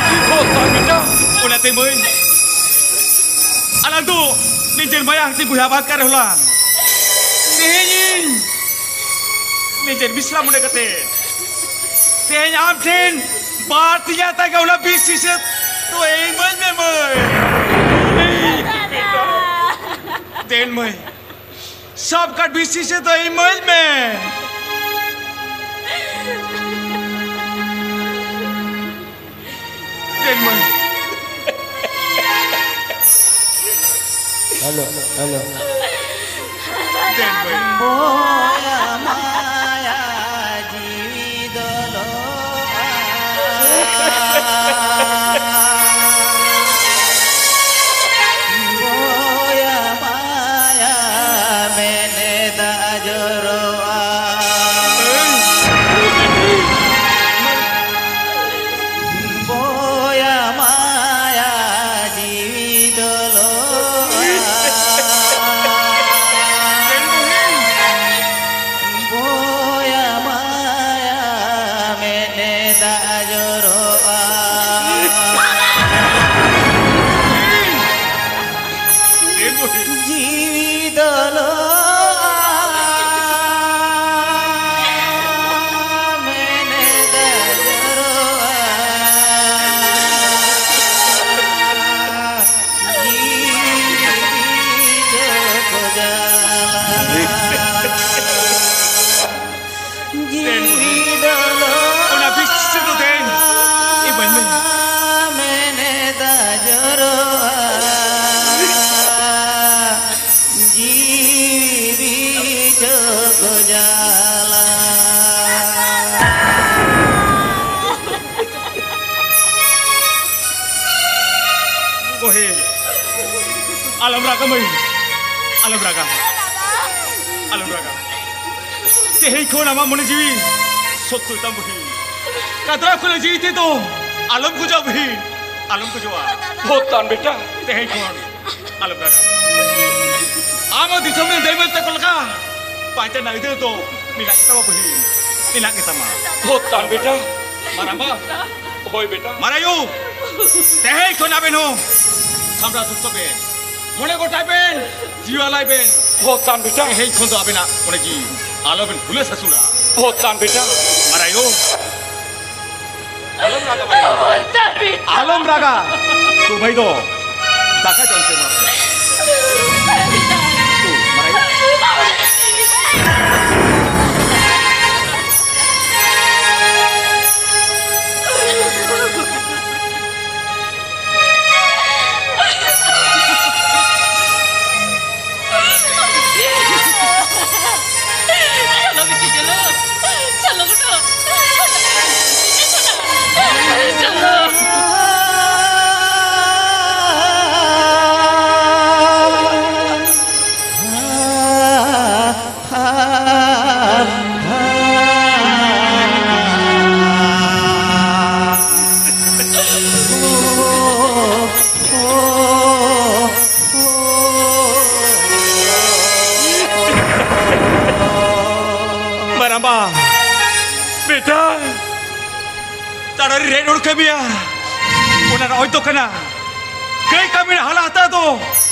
ᱚᱱᱟᱛᱮ ᱢᱟᱹᱭ, ᱟᱞᱟᱝ ᱫᱚ ᱱᱤᱡᱮᱨ ᱢᱟᱭᱟ ᱦᱟᱹᱴᱤᱧ ᱵᱚᱭᱦᱟ ᱵᱟᱝ ᱠᱟᱱ ᱨᱮᱦᱚᱸ ᱞᱟᱝ, ᱛᱮᱦᱮᱧ ᱤᱧ ᱱᱤᱡᱮᱨ ᱢᱤᱥᱨᱟ ᱢᱚᱱᱮ ᱠᱟᱛᱮ ᱛᱮᱦᱮᱧ ᱟᱢ ᱴᱷᱮᱱ ᱵᱟᱨ ᱛᱤᱧᱟ ᱛᱟᱜᱮ ᱚᱱᱟ ᱵᱤᱥ ᱥᱤᱥᱟᱹ ᱫᱚ ᱤᱢᱟᱹᱧ ᱢᱮ ᱢᱟᱹᱭ᱾ ᱫᱮᱱ ᱢᱟᱹᱭ, ᱥᱟᱵ ᱠᱟᱴ ᱵᱤᱥ ᱥᱤᱥᱟᱹ ᱫᱚ ᱤᱢᱟᱹᱧ ᱢᱮ᱾ ᱫᱮᱱ ᱢᱟᱹᱭ᱾ Hello, hello. ᱫᱮᱱ ᱢᱟᱹᱭ᱾ ᱵᱚᱭᱟ ᱢᱟᱭᱟ ᱡᱤᱣᱤ ᱫᱚᱞᱚᱜᱼᱟ᱾ ᱵᱚᱭᱟ ᱢᱟᱭᱟ ᱢᱮᱱᱮ ᱫᱟᱜ ᱡᱚᱨᱚᱜᱼᱟ᱾ ᱵᱚᱭᱟ ᱢᱟᱭᱟ ᱡᱤᱣᱤ ᱫᱚᱞᱚᱜᱼᱟ᱾ ᱵᱚᱭᱟ ᱢᱟᱭᱟ ᱢᱮᱱᱮ ᱫᱟᱜ ᱡᱚᱨᱚᱜᱼᱟ᱾ ᱡᱤᱣᱤ ᱫᱚᱞᱚᱜᱼᱟ, ᱢᱮᱱᱮ ᱫᱟᱜ ᱡᱚᱨᱚᱜᱼᱟ᱾ ᱡᱤᱣᱤ ᱡᱚᱠᱷᱚ ᱡᱟᱞᱟ᱾ ᱡᱤᱣᱤ ᱫᱚᱞᱚᱜᱼᱟ, ᱚᱱᱟ ᱵᱤᱥ ᱥᱤᱥᱟᱹ ᱫᱚ ᱫᱮᱱ ᱤᱢᱟᱹᱧ ᱢᱮ᱾ ᱢᱮᱱᱮ ᱫᱟᱜ ᱡᱚᱨᱚᱜᱼᱟ᱾ ᱡᱤᱣᱤ ᱪᱚᱠᱚ ᱡᱟᱞᱟ᱾ ᱵᱚᱦᱮ, ᱟᱞᱚᱢ ᱨᱟᱜᱟ ᱢᱟᱹᱭ, ᱟᱞᱚᱢ ᱨᱟᱜᱟ᱾ ᱟᱞᱚᱢ ᱨᱟᱜᱟ᱾ ᱛᱮᱦᱮᱧ ᱠᱷᱚᱱ ᱟᱢᱟᱜ ᱢᱚᱱᱮ ᱡᱤᱣᱤ ᱥᱚᱛᱛᱚ ᱛᱟᱢ ᱵᱩᱦᱤᱱ᱾ ᱠᱟᱫᱨᱟ ᱠᱷᱚᱱ ᱡᱤᱣᱤ ᱛᱮᱫᱚ ᱟᱞᱚᱢ ᱜᱚᱡᱚᱜᱼᱟ ᱵᱩᱦᱤᱱ, ᱟᱞᱚᱢ ᱜᱚᱡᱚᱜᱼᱟ᱾ ᱵᱷᱚᱜᱽᱛᱟᱱ ᱵᱮᱴᱟ᱾ ᱛᱮᱦᱮᱧ ᱠᱷᱚᱱ ᱟᱞᱚᱢ ᱨᱟᱜᱟ᱾ ᱟᱢ ᱦᱚᱸ ᱫᱤᱥᱚᱢ ᱨᱮᱱ ᱫᱟᱹᱭ ᱢᱟᱹᱭ ᱛᱟᱠᱚ ᱞᱮᱠᱟ ᱯᱟᱸᱪᱟᱱ ᱟᱹᱭᱫᱟᱹᱨ ᱫᱚ ᱢᱮᱱᱟᱜ ᱜᱮᱛᱟᱢᱟ ᱵᱩᱦᱤᱱ, ᱢᱮᱱᱟᱜ ᱜᱮᱛᱟᱢᱟ᱾ ᱵᱷᱚᱜᱽᱛᱟᱱ ᱵᱮᱴᱟ᱾ ᱢᱟᱨᱟᱝᱵᱟ᱾ ᱦᱳᱭ ᱵᱮᱴᱟ᱾ ᱢᱟᱨᱟᱭᱩ, ᱛᱮᱦᱮᱧ ᱠᱷᱚᱱ ᱟᱵᱮᱱ ᱦᱚᱸ ᱥᱟᱢᱲᱟ ᱥᱩᱥᱛᱚ ᱵᱮᱱ᱾ ᱢᱚᱱᱮ ᱜᱚᱴᱟᱭ ᱵᱮᱱ, ᱡᱤᱣᱟ ᱞᱟᱭ ᱵᱮᱱ᱾ ᱵᱷᱚᱜᱽᱛᱟᱱ ᱵᱮᱴᱟ᱾ ᱛᱮᱦᱮᱧ ᱠᱷᱚᱱ ᱫᱚ ᱟᱵᱮᱱᱟᱜ ᱚᱱᱮ ᱡᱤᱣᱤ ᱟᱞᱚ ᱵᱮᱱ ᱦᱩᱞᱟᱹ ᱥᱟᱹᱥᱩᱲᱟ᱾ ᱵᱷᱚᱜᱽᱛᱟᱱ ᱵᱮᱴᱟ᱾ ᱢᱟᱨᱟᱭᱩ, ᱟᱞᱚᱢ ᱨᱟᱜᱟ ᱵᱟᱭᱩ᱾ ᱟᱞᱚᱢ ᱨᱟᱜᱟ᱾ ᱛᱚ ᱵᱷᱟᱭ ᱫᱚ ᱫᱟᱠᱟ ᱡᱚᱢ ᱥᱮ ᱢᱟ᱾ ᱛᱚ, ᱢᱟᱨᱟᱭᱩ᱾ ᱢᱟᱨᱟᱢᱵᱟ, ᱵᱮᱴᱟ, ᱛᱟᱲᱟᱨᱤ ᱨᱮ ᱱᱚᱲ ᱠᱟᱹᱢᱤᱭᱟ᱾ ᱚᱱᱟ ᱨᱚᱦᱚᱭ ᱫᱚ ᱠᱟᱱᱟ᱾ ᱜᱟᱹᱭ ᱠᱟᱹᱢᱤ ᱨᱮ ᱦᱟᱞᱟ ᱦᱟᱛᱟᱣ ᱫᱚ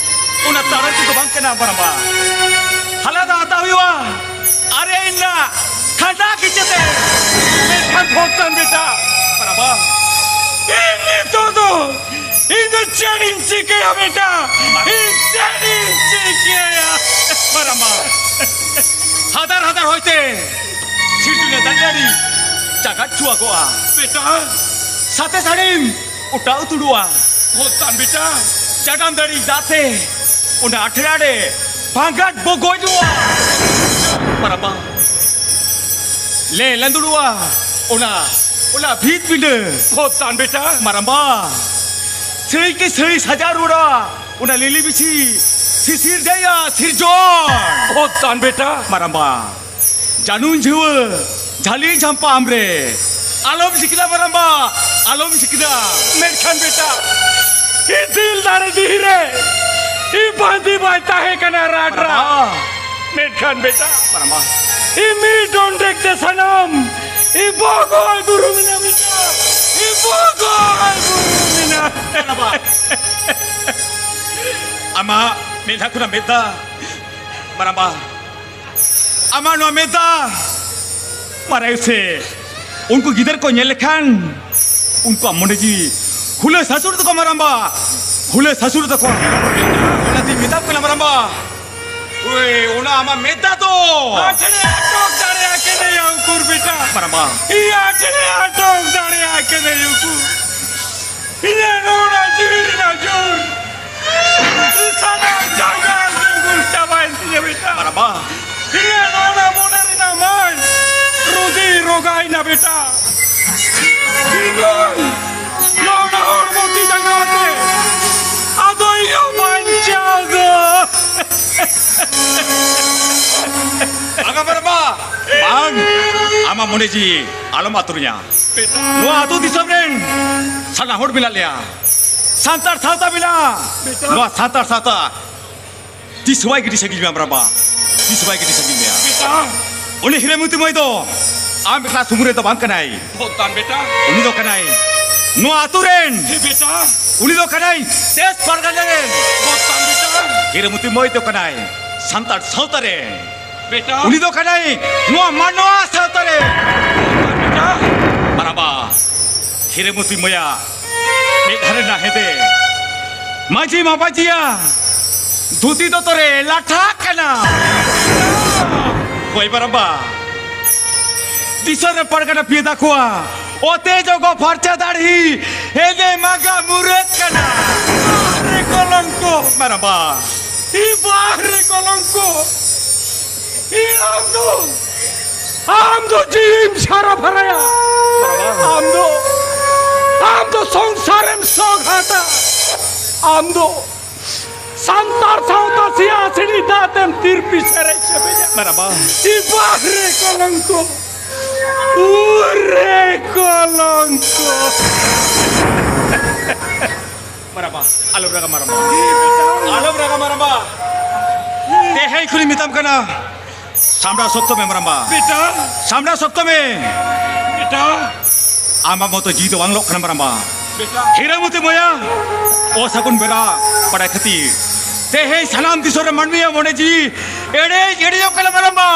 ᱚᱱᱟ ᱛᱟᱲᱟᱨᱤ ᱫᱚ ᱵᱟᱝ ᱠᱟᱱᱟ, ᱢᱟᱨᱟᱢᱵᱟ᱾ ᱦᱟᱞᱟ ᱫᱚ ᱦᱟᱛᱟᱣ ᱦᱩᱭᱩᱜᱼᱟ᱾ ᱟᱨᱮ ᱤᱧ ᱨᱮᱱᱟᱜ ᱠᱷᱟᱸᱰᱟ ᱠᱤᱪᱟᱹᱛᱮ᱾ ᱢᱮᱱᱠᱷᱟᱱ ᱵᱷᱚᱜᱽᱛᱟᱱ ᱵᱮᱴᱟ, ᱢᱟᱨᱟᱢᱵᱟ, ᱤᱧ ᱱᱤᱛᱚᱜ ᱫᱚ ᱤᱧ ᱫᱚ ᱪᱮᱫ ᱤᱧ ᱪᱤᱠᱟᱹᱭᱟ ᱵᱮᱴᱟ? ᱤᱧ ᱪᱮᱫ ᱤᱧ ᱪᱤᱠᱟᱹᱭᱟ? ᱢᱟᱨᱟᱢᱵᱟ, ᱦᱟᱫᱟᱨ ᱦᱟᱫᱟᱨ ᱦᱚᱭᱛᱮ ᱥᱤᱨᱡᱚᱱᱤᱭᱟᱹ ᱫᱟᱨᱮ ᱱᱟᱹᱲᱤ ᱪᱟᱜᱟᱫ ᱪᱩᱣᱟᱜᱚᱜᱼᱟ᱾ ᱵᱮᱴᱟ, ᱥᱟᱛᱮ ᱥᱟᱹᱲᱤᱢ ᱚᱴᱟᱣ ᱩᱛᱩᱲᱚᱜᱼᱟ᱾ ᱵᱷᱚᱜᱽᱛᱟᱱ ᱵᱮᱴᱟ᱾ ᱪᱟᱰᱟᱱ ᱫᱟᱨᱮ ᱫᱟᱜ ᱛᱮ ᱚᱱᱟ ᱟᱴᱷᱲᱟ ᱨᱮ ᱵᱷᱟᱸᱜᱟᱴ ᱵᱚᱜᱚᱡᱚᱜᱼᱟ᱾ ᱢᱟᱨᱟᱢᱵᱟ, ᱞᱮ ᱞᱟᱸᱫᱩᱲᱚᱜᱼᱟ ᱚᱱᱟ, ᱚᱱᱟ ᱵᱷᱤᱛ ᱯᱤᱸᱰᱟᱹ᱾ ᱵᱷᱚᱜᱽᱛᱟᱱ ᱵᱮᱴᱟ᱾ ᱢᱟᱨᱟᱢᱵᱟ, ᱥᱟᱹᱭ ᱠᱮ ᱥᱟᱹᱭ ᱥᱟᱡᱟᱣ ᱨᱩᱣᱟᱹᱲᱟ ᱚᱱᱟ ᱞᱤᱞᱤ ᱵᱤᱪᱷᱤ ᱥᱤᱥᱤᱨ ᱡᱟᱭᱟ ᱥᱤᱨᱡᱚᱱ᱾ ᱚ ᱛᱟᱱ ᱵᱮᱴᱟ᱾ ᱢᱟᱨᱟᱢᱵᱟ, ᱡᱟᱹᱱᱩᱢ ᱡᱷᱩᱣᱟᱹ ᱡᱷᱟᱹᱞᱤ ᱡᱷᱟᱢᱯᱟ ᱟᱢᱨᱮ, ᱟᱞᱚᱢ ᱥᱤᱠᱫᱟ ᱢᱟᱨᱟᱢᱵᱟ, ᱟᱞᱚᱢ ᱥᱤᱠᱫᱟ᱾ ᱢᱮᱱᱠᱷᱟᱱ ᱵᱮᱴᱟ, ᱤᱛᱤᱞ ᱫᱟᱨᱮ ᱫᱤᱦᱤ ᱨᱮ ᱤ ᱵᱟᱸᱫᱤ ᱵᱟᱭ ᱛᱟᱦᱮᱸ ᱠᱟᱱᱟ ᱨᱟᱰᱨᱟ᱾ ᱢᱟᱨᱟᱢᱵᱟ᱾ ᱢᱮᱱᱠᱷᱟᱱ ᱵᱮᱴᱟ, ᱢᱟᱨᱟᱢᱵᱟ᱾ ᱤ ᱢᱤ ᱰᱚᱸᱰᱮᱠ ᱛᱮ ᱥᱟᱱᱟᱢ ᱤ ᱵᱚᱜᱚᱭ ᱵᱩᱨᱩ ᱢᱮᱱᱟ ᱵᱮᱴᱟ, ᱤ ᱵᱚᱜᱚᱭ ᱵᱩᱨᱩ ᱢᱮᱱᱟ᱾ ᱢᱟᱨᱟᱢᱵᱟ᱾ ᱟᱢᱟᱜ ᱢᱮᱫ ᱫᱷᱟᱣ ᱠᱷᱚᱱᱟᱜ ᱢᱮᱫ ᱫᱟᱜ, ᱢᱟᱨᱟᱢᱵᱟ, ᱟᱢᱟᱜ ᱱᱚᱣᱟ ᱢᱮᱫ ᱫᱟᱜ ᱢᱟᱨᱟᱭ ᱥᱮ, ᱩᱱᱠᱩ ᱜᱤᱫᱟᱹᱨ ᱠᱚ ᱧᱮᱞ ᱞᱮᱠᱷᱟᱱ ᱩᱱᱠᱩᱣᱟᱜ ᱢᱚᱱᱮ ᱡᱤᱣᱤ ᱦᱩᱞᱟᱹ ᱥᱟᱥᱩᱨ ᱛᱟᱠᱚ ᱢᱟᱨᱟᱢᱵᱟ, ᱦᱩᱞᱟᱹ ᱥᱟᱥᱩᱨ ᱛᱟᱠᱚ᱾ ᱚᱱᱟᱛᱤᱧ ᱢᱮᱛᱟᱢ ᱠᱟᱱᱟ ᱢᱟᱨᱟᱢᱵᱟ, ᱳᱭ, ᱚᱱᱟ ᱟᱢᱟᱜ ᱢᱮᱫ ᱫᱟᱜ ᱫᱚ ᱟᱴᱷᱲᱮ ᱟᱴᱚᱠ ᱫᱟᱲᱮᱭᱟᱜ ᱠᱟᱱᱟᱭᱟ ᱩᱠᱩᱨ ᱵᱮᱴᱟ᱾ ᱢᱟᱨᱟᱢᱵᱟ᱾ ᱤᱧ ᱟᱴᱷᱲᱮ ᱟᱴᱚᱠ ᱫᱟᱲᱮᱭᱟᱜ ᱠᱟᱱᱟᱭᱟ ᱩᱠᱩᱨ᱾ ᱤᱧᱟᱹᱜ ᱱᱚᱣᱟ ᱡᱤᱣᱤ ᱨᱮᱱᱟᱜ ᱡᱳᱨ ᱥᱟᱱᱟᱢ ᱡᱟᱸᱜᱟ ᱡᱩᱜᱩᱨ ᱪᱟᱵᱟᱭᱮᱱ ᱛᱤᱧᱟ ᱵᱮᱴᱟ᱾ ᱢᱟᱨᱟᱢᱵᱟ᱾ ᱤᱧᱟᱹᱜ ᱱᱚᱣᱟ ᱢᱚᱱᱮ ᱨᱮᱱᱟᱜ ᱢᱟᱭ ᱨᱩᱫᱤ ᱨᱚᱜᱟᱭᱱᱟ ᱵᱮᱴᱟ᱾ ᱤᱧ ᱱᱚᱣᱟ ᱦᱚᱲᱢᱚ ᱛᱤ ᱡᱟᱸᱜᱟ ᱟᱛᱮ ᱟᱫᱚ ᱤᱧ ᱦᱚᱸ ᱵᱟᱧᱪᱟᱣ ᱫᱚ᱾ ᱵᱟᱝᱟ ᱢᱟᱨᱟᱢᱵᱟ, ᱵᱟᱝ, ᱟᱢᱟᱜ ᱢᱚᱱᱮ ᱡᱤᱣᱤ ᱟᱞᱚᱢ ᱟᱹᱛᱩᱨᱤᱧᱟ᱾ ᱱᱚᱣᱟ ᱟᱹᱛᱩ ᱫᱤᱥᱚᱢ ᱨᱮᱱ ᱥᱟᱱᱟᱢ ᱦᱚᱲ ᱢᱮᱱᱟᱜ ᱞᱮᱭᱟ, ᱥᱟᱱᱛᱟᱲ ᱥᱟᱶᱛᱟ ᱢᱮᱱᱟᱜᱼᱟ᱾ ᱵᱮᱴᱟ᱾ ᱱᱚᱣᱟ ᱥᱟᱱᱛᱟᱲ ᱥᱟᱶᱛᱟ ᱛᱤᱥ ᱦᱚᱸ ᱵᱟᱭ ᱜᱤᱰᱤ ᱥᱟᱺᱜᱤᱧ ᱢᱮᱭᱟ ᱢᱟᱨᱟᱢᱵᱟ, ᱛᱤᱥ ᱦᱚᱸ ᱵᱟᱭ ᱜᱤᱰᱤ ᱥᱟᱺᱜᱤᱧ ᱢᱮᱭᱟ᱾ ᱵᱮᱴᱟ᱾ ᱩᱱᱤ ᱦᱤᱨᱟᱹᱢᱩᱛᱤ ᱢᱟᱹᱭ ᱫᱚ ᱟᱢ ᱮᱠᱞᱟ ᱥᱩᱢᱩᱝ ᱨᱮᱫᱚ ᱵᱟᱝ ᱠᱟᱱᱟᱭ᱾ ᱵᱷᱚᱜᱽᱛᱟᱱ ᱵᱮᱴᱟ᱾ ᱩᱱᱤ ᱫᱚ ᱠᱟᱱᱟᱭ ᱱᱚᱣᱟ ᱟᱹᱛᱩ ᱨᱮᱱ᱾ ᱦᱮᱸ ᱵᱮᱴᱟ᱾ ᱩᱱᱤ ᱫᱚ ᱠᱟᱱᱟᱭ ᱫᱮᱥ ᱯᱟᱨᱜᱟᱱᱟ ᱨᱮᱱ᱾ ᱵᱷᱚᱜᱽᱛᱟᱱ ᱵᱮᱴᱟ᱾ ᱦᱤᱨᱟᱹᱢᱩᱛᱤ ᱢᱟᱹᱭ ᱫᱚ ᱠᱟᱱᱟᱭ ᱥᱟᱱᱛᱟᱲ ᱥᱟᱶᱛᱟ ᱨᱮᱱ᱾ ᱵᱮᱴᱟ᱾ ᱩᱱᱤ ᱫᱚ ᱠᱟᱱᱟᱭ ᱱᱚᱣᱟ ᱢᱟᱱᱣᱟ ᱥᱟᱶᱛᱟ ᱨᱮ᱾ ᱵᱮᱴᱟ᱾ ᱢᱟᱨᱟᱢᱵᱟ, ᱦᱤᱨᱟᱹᱢᱩᱛᱤ ᱢᱟᱹᱭᱟ ᱢᱮᱫ ᱫᱷᱟᱨᱮ ᱨᱮᱱᱟᱜ ᱦᱮᱸᱫᱮ ᱢᱟᱹᱡᱷᱤ ᱢᱟᱯᱟᱡᱤᱭᱟ ᱫᱷᱩᱛᱤ ᱫᱚᱛᱚ ᱨᱮ ᱞᱟᱴᱷᱟᱜ ᱠᱟᱱᱟ᱾ ᱦᱳᱭ ᱢᱟᱨᱟᱢᱵᱟ, ᱫᱤᱥᱚᱢ ᱨᱮ ᱯᱟᱨᱜᱟᱱᱟ ᱯᱤᱭᱟᱹᱫᱟ ᱠᱚᱣᱟ ᱚᱛᱮ ᱡᱚᱜᱚ ᱯᱷᱟᱨᱪᱟ ᱫᱟᱲᱦᱤ ᱦᱮᱸᱫᱮ ᱢᱟᱜᱟ ᱢᱩᱨᱟᱹᱫ ᱠᱟᱱᱟ᱾ ᱵᱟᱦᱨᱮ ᱠᱚᱞᱚᱝᱠᱚ᱾ ᱢᱟᱨᱟᱢᱵᱟ᱾ ᱤ ᱵᱟᱦᱨᱮ ᱠᱚᱞᱚᱝᱠᱚ᱾ ᱤ ᱟᱢ ᱫᱚ, ᱟᱢ ᱫᱚ ᱡᱤᱣᱤᱢ ᱥᱟᱨᱟ ᱵᱷᱟᱨᱟᱭᱟ᱾ ᱟᱢ ᱫᱚ, ᱟᱢ ᱫᱚ ᱥᱚᱝᱥᱟᱨᱮᱢ ᱥᱚᱜᱷᱟᱴᱟ᱾ ᱟᱢ ᱫᱚ ᱥᱟᱱᱛᱟᱲ ᱥᱟᱶᱛᱟ ᱥᱮᱭᱟ ᱥᱤᱲᱤ ᱫᱟᱜ ᱛᱮᱢ ᱛᱤᱨᱯᱤ ᱥᱮᱨᱮᱡ ᱪᱟᱵᱟᱭᱟ᱾ ᱢᱟᱨᱟᱵᱟ᱾ ᱡᱤᱵᱟ ᱨᱮ ᱠᱚᱞᱚᱝᱠᱚ, ᱩᱨ ᱨᱮ ᱠᱚᱞᱚᱝᱠᱚ᱾ ᱢᱟᱨᱟᱵᱟ, ᱟᱞᱚᱢ ᱨᱟᱜᱟ ᱢᱟᱨᱟᱵᱟ᱾ ᱟᱞᱚᱢ ᱨᱟᱜᱟ ᱢᱟᱨᱟᱵᱟ᱾ ᱛᱮᱦᱮᱧ ᱠᱷᱚᱱᱤᱧ ᱢᱮᱛᱟᱢ ᱠᱟᱱᱟ, ᱥᱟᱢᱰᱟᱣ ᱥᱚᱠᱛᱚ ᱢᱮ ᱢᱟᱨᱟᱢᱵᱟ᱾ ᱵᱮᱴᱟ᱾ ᱥᱟᱢᱰᱟᱣ ᱥᱚᱠᱛᱚ ᱢᱮ᱾ ᱵᱮᱴᱟ᱾ ᱟᱢᱟᱜ ᱢᱚᱛᱚ ᱡᱤᱣᱤ ᱫᱚ ᱵᱟᱝ ᱞᱚᱜ ᱠᱟᱱᱟ ᱢᱟᱨᱟᱢᱵᱟ᱾ ᱵᱮᱴᱟ᱾ ᱦᱤᱨᱟᱹᱢᱩᱛᱤ ᱢᱚᱭᱟ, ᱚᱥᱟᱹᱜᱩᱱ ᱵᱮᱲᱟ ᱵᱟᱰᱟᱭ ᱠᱷᱟᱹᱛᱤᱨ ᱛᱮᱦᱮᱧ ᱥᱟᱱᱟᱢ ᱫᱤᱥᱚᱢ ᱨᱮ ᱢᱟᱹᱱᱢᱤᱭᱟᱜ ᱢᱚᱱᱮ ᱡᱤᱣᱤ ᱮᱲᱮ ᱮᱲᱮᱡᱚᱜ ᱠᱟᱱᱟ ᱢᱟᱨᱟᱢᱵᱟ᱾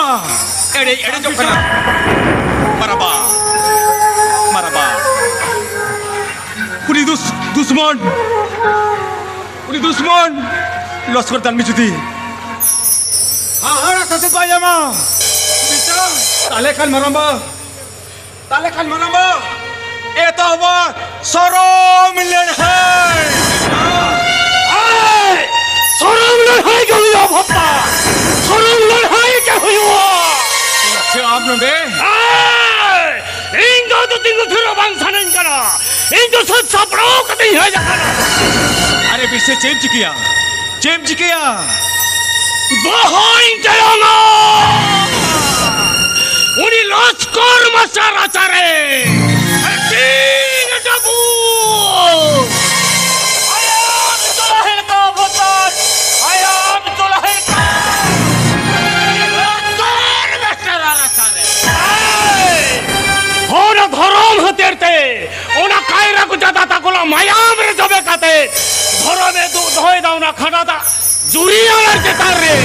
ᱮᱲᱮ ᱮᱲᱮᱡᱚᱜ ᱠᱟᱱᱟ ᱢᱟᱨᱟᱢᱵᱟ᱾ ᱢᱟᱨᱟᱢᱵᱟ᱾ ᱩᱱᱤ ᱫᱩᱥ-, ᱫᱩᱥᱢᱚᱱ, ᱩᱱᱤ ᱫᱩᱥᱢᱚᱱ ᱞᱚᱥᱠᱚᱨ ᱫᱟᱱᱢᱤ ᱡᱩᱫᱤ ᱦᱟᱦᱟᱲᱟ ᱥᱟᱥᱮᱛ ᱵᱟᱭ ᱧᱟᱢᱟ, ᱛᱟᱦᱞᱮ ᱠᱷᱟᱱ ᱢᱟᱨᱟᱢᱵᱟ, ᱛᱟᱦᱞᱮ ᱠᱷᱟᱱ ᱢᱟᱨᱟᱢᱵᱟ, ᱮᱛᱚᱦᱚᱵᱟ ᱥᱚᱨᱚᱢ ᱞᱟᱹᱲᱦᱟᱹᱭ᱾ ᱮᱭ! ᱥᱚᱨᱚᱢ ᱞᱟᱹᱲᱦᱟᱹᱭ ᱜᱮ ᱦᱩᱭᱩᱜᱼᱟ ᱵᱷᱚᱯᱟ, ᱥᱚᱨᱚᱢ ᱞᱟᱹᱲᱦᱟᱹᱭ ᱜᱮ ᱦᱩᱭᱩᱜᱼᱟ᱾ ᱪᱮᱫ ᱟᱢ ᱱᱚᱰᱮ? ᱮᱭ! ᱤᱧ ᱫᱚ ᱟᱫᱚ ᱛᱤᱸᱜᱩ ᱛᱷᱤᱨᱚᱜ ᱵᱟᱝ ᱥᱟᱱᱟᱧ ᱠᱟᱱᱟ᱾ ᱤᱧ ᱫᱚ ᱥᱟᱹᱛ ᱥᱟᱯᱲᱟᱣ ᱠᱟᱛᱮᱧ ᱦᱮᱡ ᱟᱠᱟᱱᱟ᱾ ᱟᱨᱮ ᱵᱤᱥᱮ, ᱪᱮᱫ ᱮᱢ ᱪᱤᱠᱟᱹᱭᱟ? ᱪᱮᱫ ᱮᱢ ᱪᱤᱠᱟᱹᱭᱟ? ᱫᱚᱦᱚᱧ ᱪᱟᱞᱟᱣᱱᱟ᱾ ᱩᱱᱤ ᱞᱚᱥᱠᱚᱨ ᱢᱟᱥᱴᱟᱨ ᱨᱟᱪᱟᱨᱮ ᱦᱟᱹᱴᱤᱧ ᱰᱟᱹᱵᱩ᱾ ᱟᱭᱟᱢ ᱫᱚᱞᱟ ᱦᱮᱞᱠᱟ ᱵᱚᱛᱚᱨ᱾ ᱟᱭᱟᱢ ᱫᱚᱞᱟ ᱦᱮᱞᱠᱟ᱾ ᱩᱱᱤ ᱞᱚᱥᱠᱚᱨ ᱢᱟᱥᱴᱟᱨ ᱨᱟᱪᱟᱨᱮ᱾ ᱦᱚᱲ ᱫᱷᱚᱨᱚᱢ ᱦᱟᱹᱛᱮᱨ ᱛᱮ ᱚᱱᱟ ᱠᱟᱭᱨᱟ ᱠᱚᱪᱟ ᱫᱟᱛᱟ ᱠᱚᱞᱟ ᱢᱟᱭᱟᱢ ᱨᱮ ᱡᱚᱵᱮ ᱠᱟᱛᱮ ᱫᱷᱚᱨᱚᱢᱮ ᱫᱩᱜ ᱫᱚᱦᱚᱭᱮᱫᱟ ᱚᱱᱟ ᱠᱷᱟᱰᱟ ᱫᱟᱜ ᱡᱩᱨᱤ ᱟᱱᱟᱨ ᱪᱮᱛᱟᱱ ᱨᱮ᱾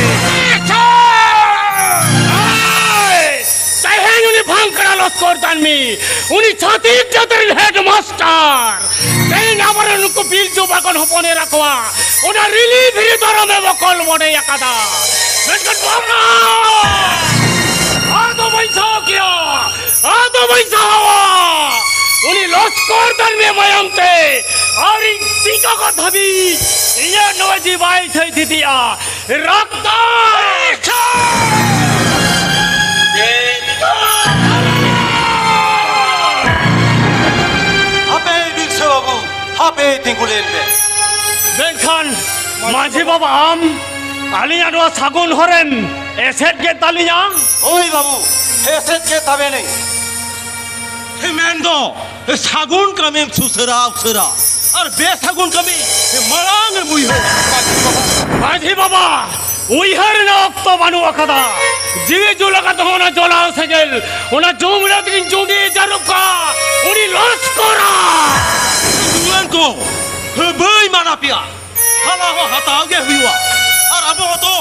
ᱮᱭ! ᱛᱮᱦᱮᱧ ᱩᱱᱤ ᱵᱷᱟᱝᱠᱲᱟ ᱞᱚᱥᱠᱚᱨ ᱫᱟᱱᱢᱤ, ᱩᱱᱤ ᱪᱷᱟᱹᱛᱤᱠ ᱡᱟᱹᱛ ᱨᱮᱱ ᱦᱮᱰ ᱢᱟᱥᱴᱟᱨ, ᱛᱮᱦᱮᱧ ᱟᱵᱚᱨᱮᱱ ᱱᱩᱠᱩ ᱯᱤᱞᱪᱩ ᱵᱟᱠᱚᱱ ᱦᱚᱯᱚᱱ ᱮᱨᱟ ᱠᱚᱣᱟ ᱚᱱᱟ ᱨᱤᱞᱤ ᱯᱷᱤᱨᱤ ᱫᱷᱚᱨᱚᱢᱮ ᱵᱚᱠᱚᱞ ᱵᱚᱰᱮ ᱟᱠᱟᱫᱟ᱾ ᱢᱮᱱᱠᱷᱟᱱ ᱵᱟᱝᱟ, ᱟᱫᱚ ᱵᱟᱹᱧ ᱥᱟᱦᱟᱣ ᱠᱮᱭᱟ᱾ ᱟᱫᱚ ᱵᱟᱹᱧ ᱥᱟᱦᱟᱣᱟ᱾ ᱩᱱᱤ ᱞᱚᱥᱠᱚᱨ ᱫᱟᱱᱢᱤ ᱢᱟᱭᱟᱢ ᱛᱮ ᱟᱹᱣᱨᱤ ᱛᱤᱸᱜᱟ ᱠᱚ ᱫᱷᱟᱹᱵᱤᱡ ᱤᱧᱟᱹᱜ ᱱᱚᱣᱟ ᱡᱤᱣᱤ ᱵᱟᱭ ᱛᱷᱟᱹᱭ ᱛᱷᱤᱛᱤᱜᱼᱟ᱾ ᱨᱟᱠᱛᱟ! ᱦᱟᱯᱮ ᱵᱤᱨᱥᱟᱹ ᱵᱟᱹᱵᱩ, ᱦᱟᱯᱮ ᱛᱤᱸᱜᱩ ᱞᱮᱱ ᱢᱮ᱾ ᱢᱮᱱᱠᱷᱟᱱ ᱢᱟᱹᱡᱷᱤ ᱵᱟᱵᱟ, ᱟᱢ ᱟᱹᱞᱤᱧᱟᱜ ᱱᱚᱣᱟ ᱥᱟᱹᱜᱩᱱ ᱦᱚᱨᱮᱢ ᱮᱥᱮᱫ ᱠᱮᱫ ᱛᱟᱹᱞᱤᱧᱟ? ᱦᱳᱭ ᱵᱟᱹᱵᱩ, ᱮᱥᱮᱫ ᱠᱮᱫ ᱛᱟᱵᱮᱱᱟᱹᱧ᱾ ᱢᱮᱱᱫᱚ ᱥᱟᱹᱜᱩᱱ ᱠᱟᱹᱢᱤᱢ ᱥᱩᱥᱟᱹᱨᱟ ᱩᱥᱟᱹᱨᱟ, ᱟᱨ ᱵᱮᱥᱟᱹᱜᱩᱱ ᱠᱟᱹᱢᱤ ᱢᱟᱲᱟᱝ ᱮᱢ ᱩᱭᱦᱟᱹᱨᱟ᱾ ᱢᱟᱹᱡᱷᱤ ᱵᱟᱵᱟ, ᱩᱭᱦᱟᱹᱨ ᱨᱮᱱᱟᱜ ᱚᱠᱛᱚ ᱵᱟᱹᱱᱩᱜ ᱟᱠᱟᱫᱟ᱾ ᱡᱤᱣᱤ ᱡᱩᱞ ᱟᱠᱟᱫ ᱦᱚᱸ ᱚᱱᱟ ᱡᱚᱞᱟᱣ ᱥᱮᱸᱜᱮᱞ, ᱚᱱᱟ ᱡᱩᱢᱲᱟᱹ ᱛᱮᱜᱤᱧ ᱡᱩᱸᱰᱤ ᱡᱟᱹᱨᱩᱵ ᱠᱟᱜᱼᱟ, ᱩᱱᱤ ᱞᱚᱥᱠᱚᱨᱟ᱾ ᱡᱩᱣᱟᱹᱱ ᱠᱚ, ᱵᱟᱹᱭ ᱢᱟᱱᱟ ᱯᱮᱭᱟ᱾ ᱦᱟᱱᱟ ᱦᱚᱸ ᱦᱟᱛᱟᱣ ᱜᱮ ᱦᱩᱭᱩᱜᱼᱟ᱾ ᱟᱨ ᱟᱵᱚ ᱦᱚᱸᱛᱚ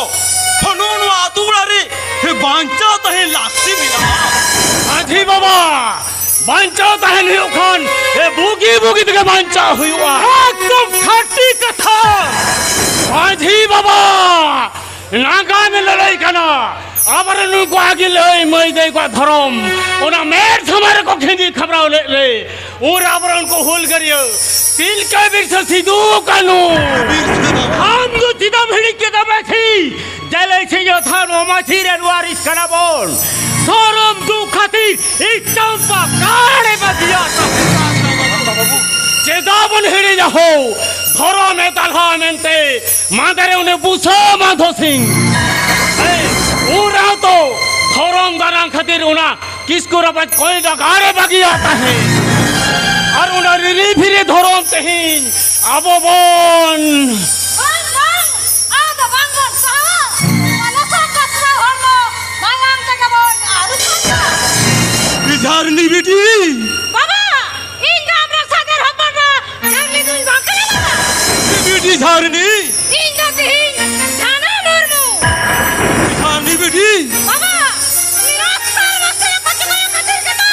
ᱱᱚᱜᱼᱚ ᱱᱚᱣᱟ ᱟᱹᱛᱩ ᱚᱲᱟᱜ ᱨᱮ ᱵᱟᱧᱪᱟᱣ ᱛᱟᱦᱮᱸ ᱞᱟᱹᱠᱛᱤ ᱢᱮᱱᱟᱜᱼᱟ᱾ ᱢᱟᱹᱡᱷᱤ ᱵᱟᱵᱟ, ᱵᱟᱧᱪᱟᱣ ᱛᱟᱦᱮᱱ ᱦᱩᱭᱩᱜ ᱠᱷᱟᱱ, ᱮ, ᱵᱩᱜᱤ ᱵᱩᱜᱤ ᱛᱮᱜᱮ ᱵᱟᱧᱪᱟᱣ ᱦᱩᱭᱩᱜᱼᱟ᱾ ᱮᱠᱫᱚᱢ ᱠᱷᱟᱹᱴᱤ ᱠᱟᱛᱷᱟ᱾ ᱢᱟᱹᱡᱷᱤ ᱵᱟᱵᱟ, ᱱᱟᱜᱟᱢ ᱞᱟᱹᱞᱟᱹᱭ ᱠᱟᱱᱟ, ᱟᱵᱚᱨᱮᱱ ᱱᱩᱠᱩ ᱟᱹᱜᱤᱞ ᱟᱹᱭ ᱢᱟᱹᱭ ᱫᱟᱹᱭ ᱠᱚᱣᱟᱜ ᱫᱷᱚᱨᱚᱢ ᱚᱱᱟ ᱢᱮᱫ ᱥᱟᱢᱟᱝ ᱨᱮᱠᱚ ᱠᱷᱤᱸᱡᱤ ᱠᱷᱟᱵᱽᱨᱟᱣ ᱞᱮᱫ ᱨᱮ, ᱩᱱ ᱨᱮ ᱟᱵᱚᱨᱮᱱ ᱩᱱᱠᱩ ᱦᱩᱞᱜᱟᱹᱨᱤᱭᱟᱹ ᱛᱤᱞᱠᱟᱹ ᱵᱤᱨᱥᱟᱹ ᱥᱤᱫᱩ ᱠᱟᱹᱱᱩ, ᱟᱢ ᱫᱚ ᱪᱮᱫᱟᱢ ᱦᱤᱲᱤᱧ ᱠᱮᱫᱟ ᱢᱟᱹᱡᱷᱤ? ᱡᱮᱞᱮ ᱥᱤᱧᱚᱛ ᱦᱟᱱ ᱢᱟᱹᱡᱷᱤ ᱨᱮᱱ ᱣᱟᱨᱤᱥ ᱠᱟᱱᱟ ᱵᱚᱱ᱾ ᱫᱷᱚᱨᱚᱢ ᱫᱩᱠ ᱠᱷᱟᱹᱛᱤᱨ ᱤᱧ ᱪᱟᱢᱯᱟ ᱜᱟᱲ ᱮ ᱵᱟᱹᱜᱤᱭᱟ᱾ ᱪᱮᱫᱟᱜ ᱵᱚᱱ ᱦᱤᱲᱤᱧᱟ ᱦᱳ? ᱫᱷᱚᱨᱚᱢ ᱮ ᱛᱟᱞᱦᱟ ᱢᱮᱱᱛᱮ ᱢᱟᱫᱮᱨᱮ ᱩᱱᱤ ᱵᱩᱥᱟᱹ ᱢᱟᱫᱷᱚ ᱥᱤᱝ᱾ ᱦᱮᱸ, ᱩᱱ ᱨᱮᱦᱚᱸ ᱛᱚ ᱫᱷᱚᱨᱚᱢ ᱫᱟᱱᱟᱝ ᱠᱷᱟᱹᱛᱤᱨ ᱚᱱᱟ ᱠᱤᱥᱠᱩ ᱨᱟᱯᱟᱡᱽ ᱠᱚᱭ ᱰᱟᱠᱟᱨᱮ ᱵᱟᱹᱜᱤᱭᱟ ᱛᱟᱦᱮᱸ᱾ ᱟᱨ ᱚᱱᱟ ᱨᱤᱨᱤ ᱯᱷᱤᱨᱤ ᱫᱷᱚᱨᱚᱢ ᱛᱮᱦᱮᱧ ᱟᱵᱚ ᱵᱚᱱ ᱵᱟᱝ, ᱵᱟᱝ, ᱟᱫᱚ ᱵᱟᱝ ᱵᱚᱱ ᱥᱟᱦᱟᱣᱟ᱾ ᱱᱚᱣᱟ ᱞᱚᱥᱚᱫ ᱠᱟᱛᱷᱟ ᱦᱚᱲᱢᱚ ᱢᱟᱭᱟᱝ ᱛᱮᱜᱮ ᱵᱚᱱ ᱟᱹᱨᱩ ᱠᱚᱣᱟ᱾ ᱡᱷᱟᱨᱱᱤ ᱵᱤᱴᱤ! ᱵᱟᱵᱟ! ᱤᱧ ᱫᱚ ᱟᱢᱨᱮᱱ ᱥᱟᱫᱮᱨ ᱦᱚᱯᱚᱱ ᱵᱟ ᱡᱷᱟᱨᱱᱤ ᱫᱩᱧ ᱵᱟᱝ ᱠᱟᱱᱟ ᱵᱟᱵᱟ᱾ ᱵᱤᱴᱤ ᱡᱷᱟᱨᱱᱤ! ᱤᱧ ᱫᱚ ᱛᱤᱦᱤᱧ ᱡᱷᱟᱱᱟ ᱢᱩᱨᱢᱩ᱾ ᱡᱷᱟᱨᱱᱤ ᱵᱤᱴᱤ! ᱵᱟᱵᱟ, ᱩᱱᱤ ᱨᱟᱥᱛᱟ ᱨᱟᱥᱛᱟ ᱨᱮ ᱯᱟᱪᱮ ᱠᱚᱭᱚᱜ ᱠᱷᱟᱹᱛᱤᱨ ᱜᱮᱛᱚ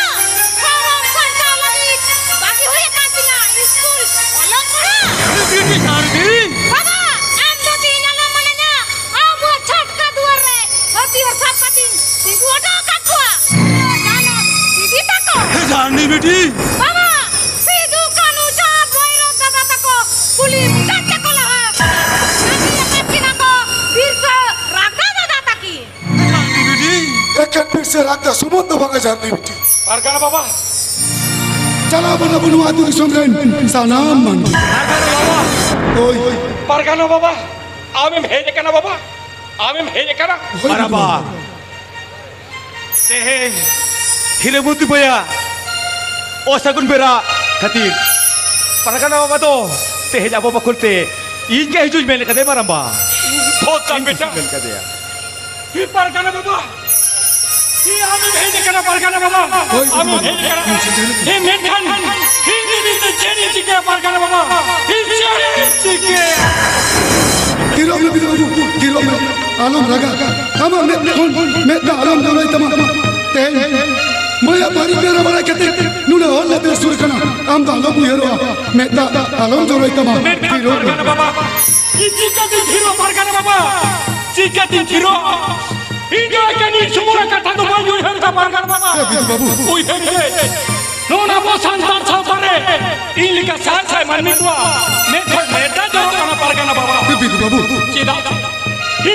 ᱫᱷᱚᱨᱚᱢ ᱥᱟᱧᱪᱟᱣ ᱞᱟᱹᱜᱤᱫ ᱵᱟᱹᱜᱤ ᱦᱩᱭ ᱟᱠᱟᱱ ᱛᱤᱧᱟ ᱥᱠᱩᱞ ᱚᱞᱚᱜ ᱯᱟᱲᱦᱟᱜ᱾ ᱵᱤᱴᱤ ᱡᱷᱟᱨᱱᱤ! ᱵᱟᱵᱟ, ᱟᱢ ᱫᱚ ᱛᱤᱦᱤᱧ ᱟᱞᱚᱢ ᱢᱟᱱᱟᱧᱟ᱾ ᱟᱵᱚᱣᱟᱜ ᱪᱷᱟᱴᱠᱟ ᱫᱩᱣᱟᱹᱨ ᱨᱮ ᱦᱟᱹᱛᱭᱟᱹᱨ ᱥᱟᱵ ᱠᱟᱛᱮᱧ ᱛᱤᱸᱜᱩ ᱦᱚᱴᱚ ᱟᱠᱟᱫ ᱠᱚᱣᱟ᱾ ᱡᱟᱱᱚ ᱫᱤᱫᱤ ᱛᱟᱠᱚ᱾ ᱡᱷᱟᱨᱱᱤ ᱵᱤᱴᱤ! ᱵᱟᱵᱟ, ᱥᱤᱫᱩ, ᱠᱟᱹᱱᱩ, ᱪᱟᱸᱫ, ᱵᱷᱳᱭᱨᱳᱵ ᱫᱟᱫᱟ ᱛᱟᱠᱚ ᱠᱩᱞᱦᱤ ᱢᱩᱪᱟᱹᱫ ᱛᱮᱠᱚ ᱞᱟᱦᱟ ᱟᱠᱟᱱᱟ᱾ ᱡᱷᱟᱨᱱᱤ ᱟᱠᱟᱫ ᱠᱤᱱᱟ ᱠᱚ ᱵᱤᱨᱥᱟᱹ ᱨᱟᱜᱟ ᱫᱟᱫᱟ ᱛᱟᱹᱠᱤᱱ᱾ ᱡᱷᱟᱨᱱᱤ ᱵᱤᱴᱤ! ᱮᱠᱷᱮᱱ ᱵᱤᱨᱥᱟᱹ ᱨᱟᱜᱟ ᱥᱩᱢᱩᱝ ᱫᱚ ᱵᱟᱝᱟ ᱡᱷᱟᱨᱱᱤ ᱵᱤᱴᱤ᱾ ᱯᱟᱨᱜᱟᱱᱟ ᱵᱟᱵᱟ! ᱪᱟᱞᱟᱣ ᱵᱚᱱ ᱟᱵᱚ ᱱᱚᱣᱟ ᱟᱹᱛᱩ ᱫᱤᱥᱚᱢ ᱨᱮᱱ ᱥᱟᱱᱟᱢ ᱢᱟᱹᱱᱢᱤ᱾ ᱯᱟᱨᱜᱟᱱᱟ ᱵᱟᱵᱟ! ᱦᱳᱭ᱾ ᱯᱟᱨᱜᱟᱱᱟ ᱵᱟᱵᱟ, ᱟᱢᱮᱢ ᱦᱮᱡ ᱟᱠᱟᱱᱟ ᱵᱟᱵᱟ? ᱟᱢᱮᱢ ᱦᱮᱡ ᱟᱠᱟᱱᱟ? ᱦᱳᱭ, ᱢᱟᱨᱟᱝᱵᱟ᱾ ᱛᱮᱦᱮᱧ ᱦᱤᱨᱟᱹᱢᱚᱛᱤ ᱵᱚᱭᱟ ᱚᱥᱟᱹᱜᱩᱱ ᱵᱮᱲᱟ ᱠᱷᱟᱹᱛᱤᱨ ᱯᱟᱨᱜᱟᱱᱟ ᱵᱟᱵᱟ ᱫᱚ ᱛᱮᱦᱮᱧ ᱟᱵᱚ ᱵᱟᱠᱷᱳᱞ ᱛᱮ ᱤᱧ ᱜᱮ ᱦᱤᱡᱩᱜ ᱢᱮᱱ ᱠᱟᱫᱮ ᱢᱟᱨᱟᱝᱵᱟ᱾ ᱵᱚᱦᱩᱛ ᱠᱟᱢ ᱤᱧ ᱵᱮᱴᱟ᱾ ᱢᱮᱱ ᱠᱟᱫᱮᱭᱟ᱾ ᱦᱮ ᱯᱟᱨᱜᱟᱱᱟ ᱵᱟᱵᱟ, ᱦᱮ ᱟᱢᱮᱢ ᱦᱮᱡ ᱟᱠᱟᱱᱟ ᱯᱟᱨᱜᱟᱱᱟ ᱵᱟᱵᱟ, ᱦᱳᱭ, ᱟᱢᱮᱢ ᱦᱳᱭ᱾ ᱦᱮᱡ ᱟᱠᱟᱱᱟ᱾ ᱦᱮ ᱢᱮᱱᱠᱷᱟᱱ ᱦᱮ ᱱᱤᱛ ᱪᱮᱫ ᱤᱧ ᱪᱤᱠᱟᱹᱭᱟ ᱯᱟᱨᱜᱟᱱᱟ ᱵᱟᱵᱟ? ᱦᱮ ᱪᱮᱫ ᱤᱧ ᱪᱤᱠᱟᱹᱭᱟ? ᱛᱷᱤᱨᱚᱜ ᱢᱮ ᱵᱤᱫᱩ ᱵᱟᱹᱵᱩ, ᱛᱷᱤᱨᱚᱜ ᱢᱮ᱾ ᱟᱞᱚᱢ ᱨᱟᱜᱟ᱾ ᱟᱢᱟᱜ ᱢᱮᱫ ᱠᱷᱚᱱ ᱢᱮᱫ ᱫᱟᱜ ᱟᱞᱚᱢ ᱡᱚᱨᱚᱭ ᱛᱟᱢᱟ᱾ ᱛᱮᱦᱮᱧ ᱢᱟᱹᱭᱟᱜ ᱵᱟᱹᱲᱤᱡ ᱵᱮᱣᱨᱟ ᱵᱟᱲᱟᱭ ᱠᱟᱛᱮ ᱱᱩᱱᱟᱹᱜ ᱦᱚᱲ ᱞᱮ ᱵᱮᱥᱩᱨ ᱠᱟᱱᱟ᱾ ᱟᱢ ᱫᱚ ᱟᱞᱚᱢ ᱩᱭᱦᱟᱹᱨᱚᱜᱼᱟ᱾ ᱢᱮᱫ ᱫᱟᱜ ᱟᱞᱚᱢ ᱡᱚᱨᱚᱭ ᱛᱟᱢᱟ᱾ ᱢᱮᱱᱠᱷᱟᱱ ᱛᱷᱤᱨᱚᱜ ᱢᱮ᱾ ᱯᱟᱨᱜᱟᱱᱟ ᱵᱟᱵᱟ, ᱤᱧ ᱪᱤᱠᱟᱹᱛᱤᱧ ᱛᱷᱤᱨᱚᱜ ᱯᱟᱨᱜᱟᱱᱟ ᱵᱟᱵᱟ? ᱪᱤᱠᱟᱹᱛᱤᱧ ᱛᱷᱤᱨᱚᱜ? ᱤᱧ ᱫᱚ ᱮᱠᱮᱱ ᱤᱧ ᱥᱩᱢᱩᱝᱟᱜ ᱠᱟᱛᱷᱟ ᱫᱚ ᱵᱟᱹᱧ ᱩᱭᱦᱟᱹᱨ ᱮᱫᱟ ᱯᱟᱨᱜᱟᱱᱟ ᱵᱟᱵᱟ᱾ ᱦᱮ ᱵᱤᱫᱩ ᱵᱟᱹᱵᱩ᱾ ᱩᱭᱦᱟᱹᱨ ᱠᱮᱫ ᱱᱚᱣᱟ ᱟᱵᱚ ᱥᱟᱱᱛᱟᱲ ᱥᱟᱶᱛᱟ ᱨᱮ ᱤᱧ ᱞᱮᱠᱟ ᱥᱟᱭ ᱥᱟᱭ ᱢᱟᱹᱱᱢᱤ ᱠᱚᱣᱟᱜ ᱢᱮᱫ ᱠᱷᱚᱱ ᱢᱮᱫ ᱫᱟᱜ ᱡᱚᱨᱚᱜ ᱠᱟᱱᱟ ᱯᱟᱨᱜᱟᱱᱟ ᱵᱟᱵᱟ᱾ ᱦᱮ ᱵᱤᱫᱩ ᱵᱟᱹᱵᱩ᱾ ᱪᱮᱫᱟᱜ?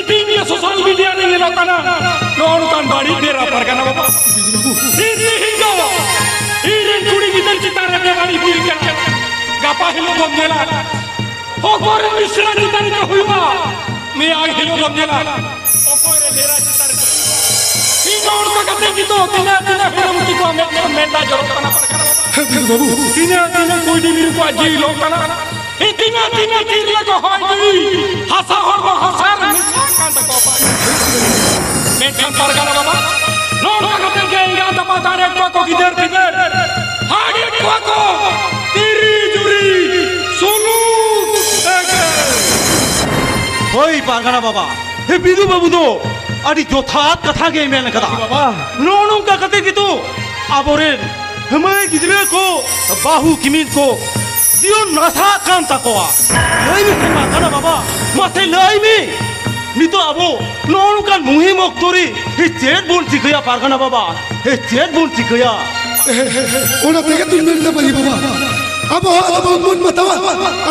ᱛᱮᱦᱮᱧ ᱜᱮ ᱥᱳᱥᱟᱞ ᱢᱤᱰᱤᱭᱟ ᱨᱮ ᱧᱮᱞᱚᱜ ᱠᱟᱱᱟ ᱱᱚᱜᱼᱚ ᱱᱚᱝᱠᱟᱱ ᱵᱟᱹᱲᱤᱡ ᱰᱮᱨᱟ ᱯᱟᱨᱜᱟᱱᱟ ᱵᱟᱵᱟ᱾ ᱵᱤᱫᱩ ᱵᱟᱹᱵᱩ᱾ ᱛᱮᱦᱮᱧ ᱫᱚ ᱤᱧ ᱨᱮᱱ ᱠᱩᱲᱤ ᱜᱤᱫᱟᱹᱨ ᱪᱮᱛᱟᱱ ᱨᱮ ᱵᱮᱵᱟᱹᱲᱤᱡ ᱦᱩᱭ ᱠᱟᱱᱟ᱾ ᱜᱟᱯᱟ ᱦᱤᱞᱳᱜ ᱫᱚᱢ ᱧᱮᱞᱟ ᱚᱠᱚᱭ ᱨᱮᱱ ᱢᱤᱥᱨᱟ ᱪᱮᱛᱟᱱ ᱨᱮ ᱦᱩᱭᱩᱜᱼᱟ, ᱢᱮᱭᱟᱝ ᱦᱤᱞᱳᱜ ᱫᱚᱢ ᱧᱮᱞᱟ ᱚᱠᱚᱭ ᱨᱮ ᱰᱮᱨᱟ ᱪᱮᱛᱟᱱ ᱨᱮ᱾ ᱤᱧ ᱫᱚ ᱚᱱᱠᱟ ᱠᱟᱛᱮ ᱜᱮ ᱛᱚ ᱛᱤᱱᱟᱹᱜ ᱛᱤᱱᱟᱹᱜ ᱦᱤᱨᱟᱹᱢᱩᱛᱤ ᱠᱚᱣᱟᱜ ᱢᱮᱫ ᱠᱷᱚᱱ ᱢᱮᱫ ᱫᱟᱜ ᱡᱚᱨᱚᱜ ᱠᱟᱱᱟ ᱯᱟᱨᱜᱟᱱᱟ ᱵᱟᱵᱟ᱾ ᱦᱮ ᱵᱤᱫᱩ ᱵᱟᱹᱵᱩ᱾ ᱛᱤᱱᱟᱹᱜ ᱛᱤᱱᱟᱹᱜ ᱠᱩᱭᱰᱤ ᱢᱤᱨᱩ ᱠᱚᱣᱟᱜ ᱡᱤᱣᱤ ᱞᱚᱜ ᱠᱟᱱᱟ᱾ ᱤᱧ ᱛᱤᱱᱟᱹᱜ ᱛᱤᱱᱟᱹᱜ ᱛᱤᱨᱞᱟᱹ ᱠᱚ ᱦᱚᱭ ᱡᱤᱣᱤ ᱦᱟᱥᱟ ᱦᱚᱲᱢᱚ ᱦᱟᱥᱟ ᱨᱮ ᱢᱮᱥᱟ ᱠᱟᱱ ᱛᱟᱠᱚᱣᱟ ᱯᱟᱨᱜᱟᱱᱟ᱾ ᱢᱮᱱᱠᱷᱟᱱ ᱯᱟᱨᱜᱟᱱᱟ ᱵᱟᱵᱟ, ᱱᱚᱜᱼᱚ ᱱᱚᱝᱠᱟ ᱠᱟᱛᱮ ᱜᱮ ᱮᱸᱜᱟᱛ ᱟᱯᱟᱛ ᱟᱨ ᱮᱠ ᱠᱚᱣᱟ ᱠᱚ ᱜᱤᱫᱟᱹᱨ ᱯᱤᱫᱟᱹᱨ᱾ ᱦᱟᱹᱲᱭᱟᱹ ᱠᱚᱣᱟ ᱠᱚ ᱛᱤᱨᱤ ᱡᱩᱨᱤ ᱥᱩᱱᱩᱢ ᱮᱜᱮᱨ᱾ ᱦᱳᱭ ᱯᱟᱨᱜᱟᱱᱟ ᱵᱟᱵᱟ, ᱦᱮ ᱵᱤᱫᱩ ᱵᱟᱹᱵᱩ ᱫᱚ ᱟᱹᱰᱤ ᱡᱚᱛᱷᱟᱛ ᱠᱟᱛᱷᱟ ᱜᱮᱭ ᱢᱮᱱ ᱠᱟᱫᱟ᱾ ᱵᱟᱵᱟ᱾ ᱱᱚᱜᱼᱚ ᱱᱚᱝᱠᱟ ᱠᱟᱛᱮ ᱜᱮᱛᱚ ᱟᱵᱚᱨᱮᱱ ᱢᱟᱹᱭ ᱜᱤᱫᱽᱨᱟᱹ ᱠᱚ, ᱵᱟᱹᱦᱩ ᱠᱤᱢᱤᱱ ᱠᱚ ᱡᱤᱭᱚᱱ ᱱᱟᱥᱟᱜ ᱠᱟᱱ ᱛᱟᱠᱚᱣᱟ᱾ ᱞᱟᱹᱭ ᱢᱮᱥᱮ ᱯᱟᱨᱜᱟᱱᱟ ᱵᱟᱵᱟ, ᱢᱟᱥᱮ ᱞᱟᱹᱭ ᱢᱮ᱾ ᱱᱤᱛᱚᱜ ᱟᱵᱚ ᱱᱚᱜᱼᱚ ᱱᱚᱝᱠᱟᱱ ᱢᱩᱦᱤᱢ ᱚᱠᱛᱚ ᱨᱮ ᱦᱮ, ᱪᱮᱫ ᱵᱚᱱ ᱪᱤᱠᱟᱹᱭᱟ ᱯᱟᱨᱜᱟᱱᱟ ᱵᱟᱵᱟ? ᱦᱮ, ᱪᱮᱫ ᱵᱚᱱ ᱪᱤᱠᱟᱹᱭᱟ? ᱚᱱᱟ ᱛᱮᱜᱮ ᱛᱩᱧ ᱢᱮᱱ ᱮᱫᱟ ᱯᱟᱹᱨᱤ ᱵᱟᱵᱟ, ᱟᱵᱚ ᱦᱚᱸ ᱟᱞᱚ ᱵᱚᱱ ᱢᱟᱛᱟᱣᱟ,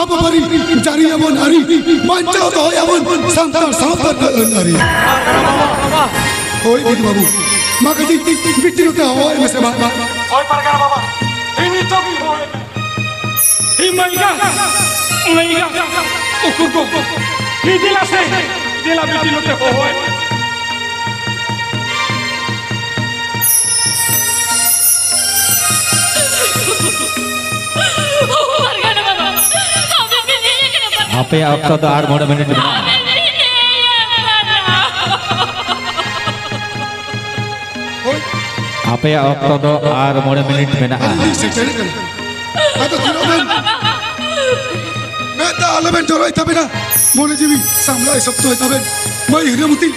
ᱟᱵᱚ ᱯᱟᱹᱨᱤ ᱡᱟᱹᱨᱤᱭᱟᱵᱚᱱ ᱟᱹᱨᱤ, ᱵᱟᱧᱪᱟᱣ ᱫᱚᱦᱚᱭᱟᱵᱚᱱ ᱥᱟᱱᱛᱟᱲ ᱥᱟᱶᱛᱟ ᱨᱮᱱᱟᱜ ᱟᱹᱱ ᱟᱹᱨᱤ᱾ ᱦᱳᱭ ᱵᱤᱫᱩ ᱵᱟᱹᱵᱩ, ᱢᱟ ᱠᱟᱹᱴᱤᱡ ᱵᱤᱴᱤ ᱱᱚᱛᱮ ᱦᱚᱦᱚ ᱟᱭ ᱢᱮᱥᱮ ᱢᱟ᱾ ᱦᱳᱭ ᱯᱟᱨᱜᱟᱱᱟ ᱵᱟᱵᱟ, ᱤᱧ ᱱᱤᱛᱚᱜ ᱜᱤᱧ ᱦᱚᱦᱚ ᱟᱭ ᱠᱟᱱᱟ᱾ ᱦᱮ ᱢᱟᱹᱭ ᱜᱟ, ᱞᱟᱹᱭᱟ, ᱩᱠᱩ ᱠᱚ, ᱦᱤ ᱫᱮᱞᱟ ᱥᱮ, ᱫᱮᱞᱟ ᱵᱤᱴᱤ ᱱᱚᱛᱮ ᱦᱚᱦᱚᱭ ᱢᱮ᱾ ᱟᱯᱮᱭᱟᱜ ᱚᱠᱛᱚ ᱫᱚ ᱟᱨ ᱢᱚᱬᱮ ᱢᱤᱱᱤᱴ ᱢᱮᱱᱟᱜᱼᱟ᱾ ᱦᱳᱭ᱾ ᱟᱯᱮᱭᱟᱜ ᱚᱠᱛᱚ ᱫᱚ ᱟᱨ ᱢᱚᱬᱮ ᱢᱤᱱᱤᱴ ᱢᱮᱱᱟᱜᱼᱟ᱾ ᱟᱹᱞᱤᱧ ᱞᱤᱧ ᱥᱮᱴᱮᱨᱮᱫ ᱠᱟᱱᱟ᱾ ᱟᱫᱚ ᱛᱤᱱᱟᱹᱜ ᱵᱮᱱ ᱢᱮᱫ ᱫᱟᱜ ᱟᱞᱚᱵᱮᱱ ᱡᱚᱨᱚᱭ ᱛᱟᱵᱮᱱᱟ᱾ ᱢᱚᱱᱮ ᱡᱤᱣᱤ ᱥᱟᱢᱞᱟᱭ ᱥᱚᱠᱛᱚᱭ ᱛᱟᱵᱮᱱ᱾ ᱢᱟᱹᱭ ᱦᱤᱨᱟᱹᱢᱩᱛᱤ,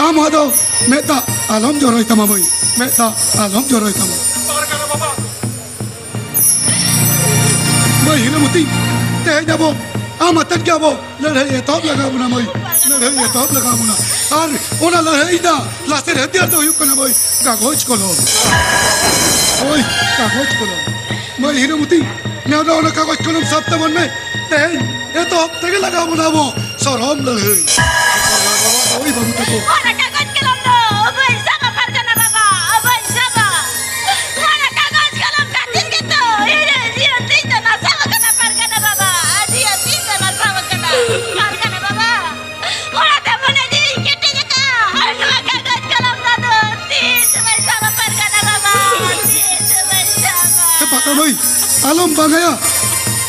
ᱟᱢ ᱟᱫᱚ ᱢᱮᱫ ᱫᱟᱜ ᱟᱞᱚᱢ ᱡᱚᱨᱚᱭ ᱛᱟᱢᱟ ᱢᱟᱹᱭ᱾ ᱢᱮᱫ ᱫᱟᱜ ᱟᱞᱚᱢ ᱡᱚᱨᱚᱭ ᱛᱟᱢᱟ᱾ ᱢᱟᱹᱭ ᱦᱤᱨᱟᱹᱢᱩᱛᱤ, ᱛᱮᱦᱮᱧ ᱟᱵᱚ ᱟᱢ ᱟᱛᱮᱫ ᱜᱮ ᱟᱵᱚ ᱞᱟᱹᱲᱦᱟᱹᱭ ᱮᱛᱚᱦᱚᱵ ᱞᱟᱜᱟᱣ ᱵᱚᱱᱟ ᱢᱟᱹᱭ, ᱞᱟᱹᱲᱦᱟᱹᱭ ᱮᱛᱚᱦᱚᱵ ᱞᱟᱜᱟᱣ ᱵᱚᱱᱟ᱾ ᱟᱨ ᱚᱱᱟ ᱞᱟᱹᱲᱦᱟᱹᱭ ᱨᱮᱱᱟᱜ ᱞᱟᱥᱮᱨ ᱦᱟᱹᱛᱤᱭᱟᱹᱨ ᱫᱚ ᱦᱩᱭᱩᱜ ᱠᱟᱱᱟ ᱢᱟᱹᱭ, ᱠᱟᱜᱚᱡᱽ ᱠᱚᱞᱚᱢ᱾ ᱦᱳᱭ, ᱠᱟᱜᱚᱡᱽ ᱠᱚᱞᱚᱢ᱾ ᱢᱟᱹᱭ ᱦᱤᱨᱟᱹᱢᱩᱛᱤ, ᱱᱮ ᱫᱚ ᱚᱱᱟ ᱠᱟᱜᱚᱡᱽ ᱠᱚᱞᱚᱢ ᱥᱟᱵ ᱛᱟᱵᱚᱱ ᱢᱮ᱾ ᱛᱮᱦᱮᱧ ᱮᱛᱚᱦᱚᱵ ᱛᱮᱜᱮ ᱞᱟᱜᱟᱣ ᱵᱚᱱᱟ ᱟᱵᱚ ᱥᱚᱨᱚᱢ ᱞᱟᱹᱲᱦᱟᱹᱭ᱾ ᱦᱳᱭ ᱵᱟᱹᱵᱩ ᱛᱟᱠᱚ᱾ ᱚᱱᱟ ᱠᱟᱜᱚᱡᱽ ᱠᱚᱞᱚᱢ ᱫᱚ ᱵᱟᱹᱧ ᱥᱟᱵᱟ ᱯᱟᱨᱜᱟᱱᱟ ᱵᱟᱵᱟ, ᱵᱟᱹᱧ ᱥᱟᱵᱟ᱾ ᱚᱱᱟ ᱠᱟᱜᱚᱡᱽ ᱠᱚᱞᱚᱢ ᱠᱷᱟᱹᱛᱤᱨ ᱜᱮᱛᱚ ᱤᱧᱟᱹᱜ ᱡᱤᱭᱚᱱ ᱛᱤᱧ ᱫᱚ ᱱᱟᱥᱟᱣ ᱟᱠᱟᱱᱟ ᱯᱟᱨᱜᱟᱱᱟ ᱵᱟᱵᱟ, ᱡᱤᱭᱚᱱ ᱛᱤᱧ ᱫᱚ ᱱᱟᱥᱟᱣ ᱟᱠᱟᱱᱟ ᱯᱟᱨᱜᱟᱱᱟ ᱵᱟᱵᱟ᱾ ᱚᱱᱟᱛᱮ ᱢᱚᱱᱮ ᱡᱤᱣᱤᱧ ᱠᱮᱴᱮᱡ ᱟᱠᱟᱫᱼᱟ᱾ ᱟᱨ ᱱᱚᱣᱟ ᱠᱟᱜᱚᱡᱽ ᱠᱚᱞᱚᱢ ᱫᱚ ᱟᱫᱚ ᱛᱤᱥ ᱦᱚᱸ ᱵᱟᱹᱧ ᱥᱟᱵᱟ ᱯᱟᱨᱜᱟᱱᱟ ᱵᱟᱵᱟ, ᱛᱤᱥ ᱦᱚᱸ ᱵᱟᱹᱧ ᱥᱟᱵᱟ᱾ ᱦᱮ ᱯᱟᱠᱟ ᱢᱟᱹᱭ, ᱟᱞᱚᱢ ᱵᱟᱝᱟᱭᱟ᱾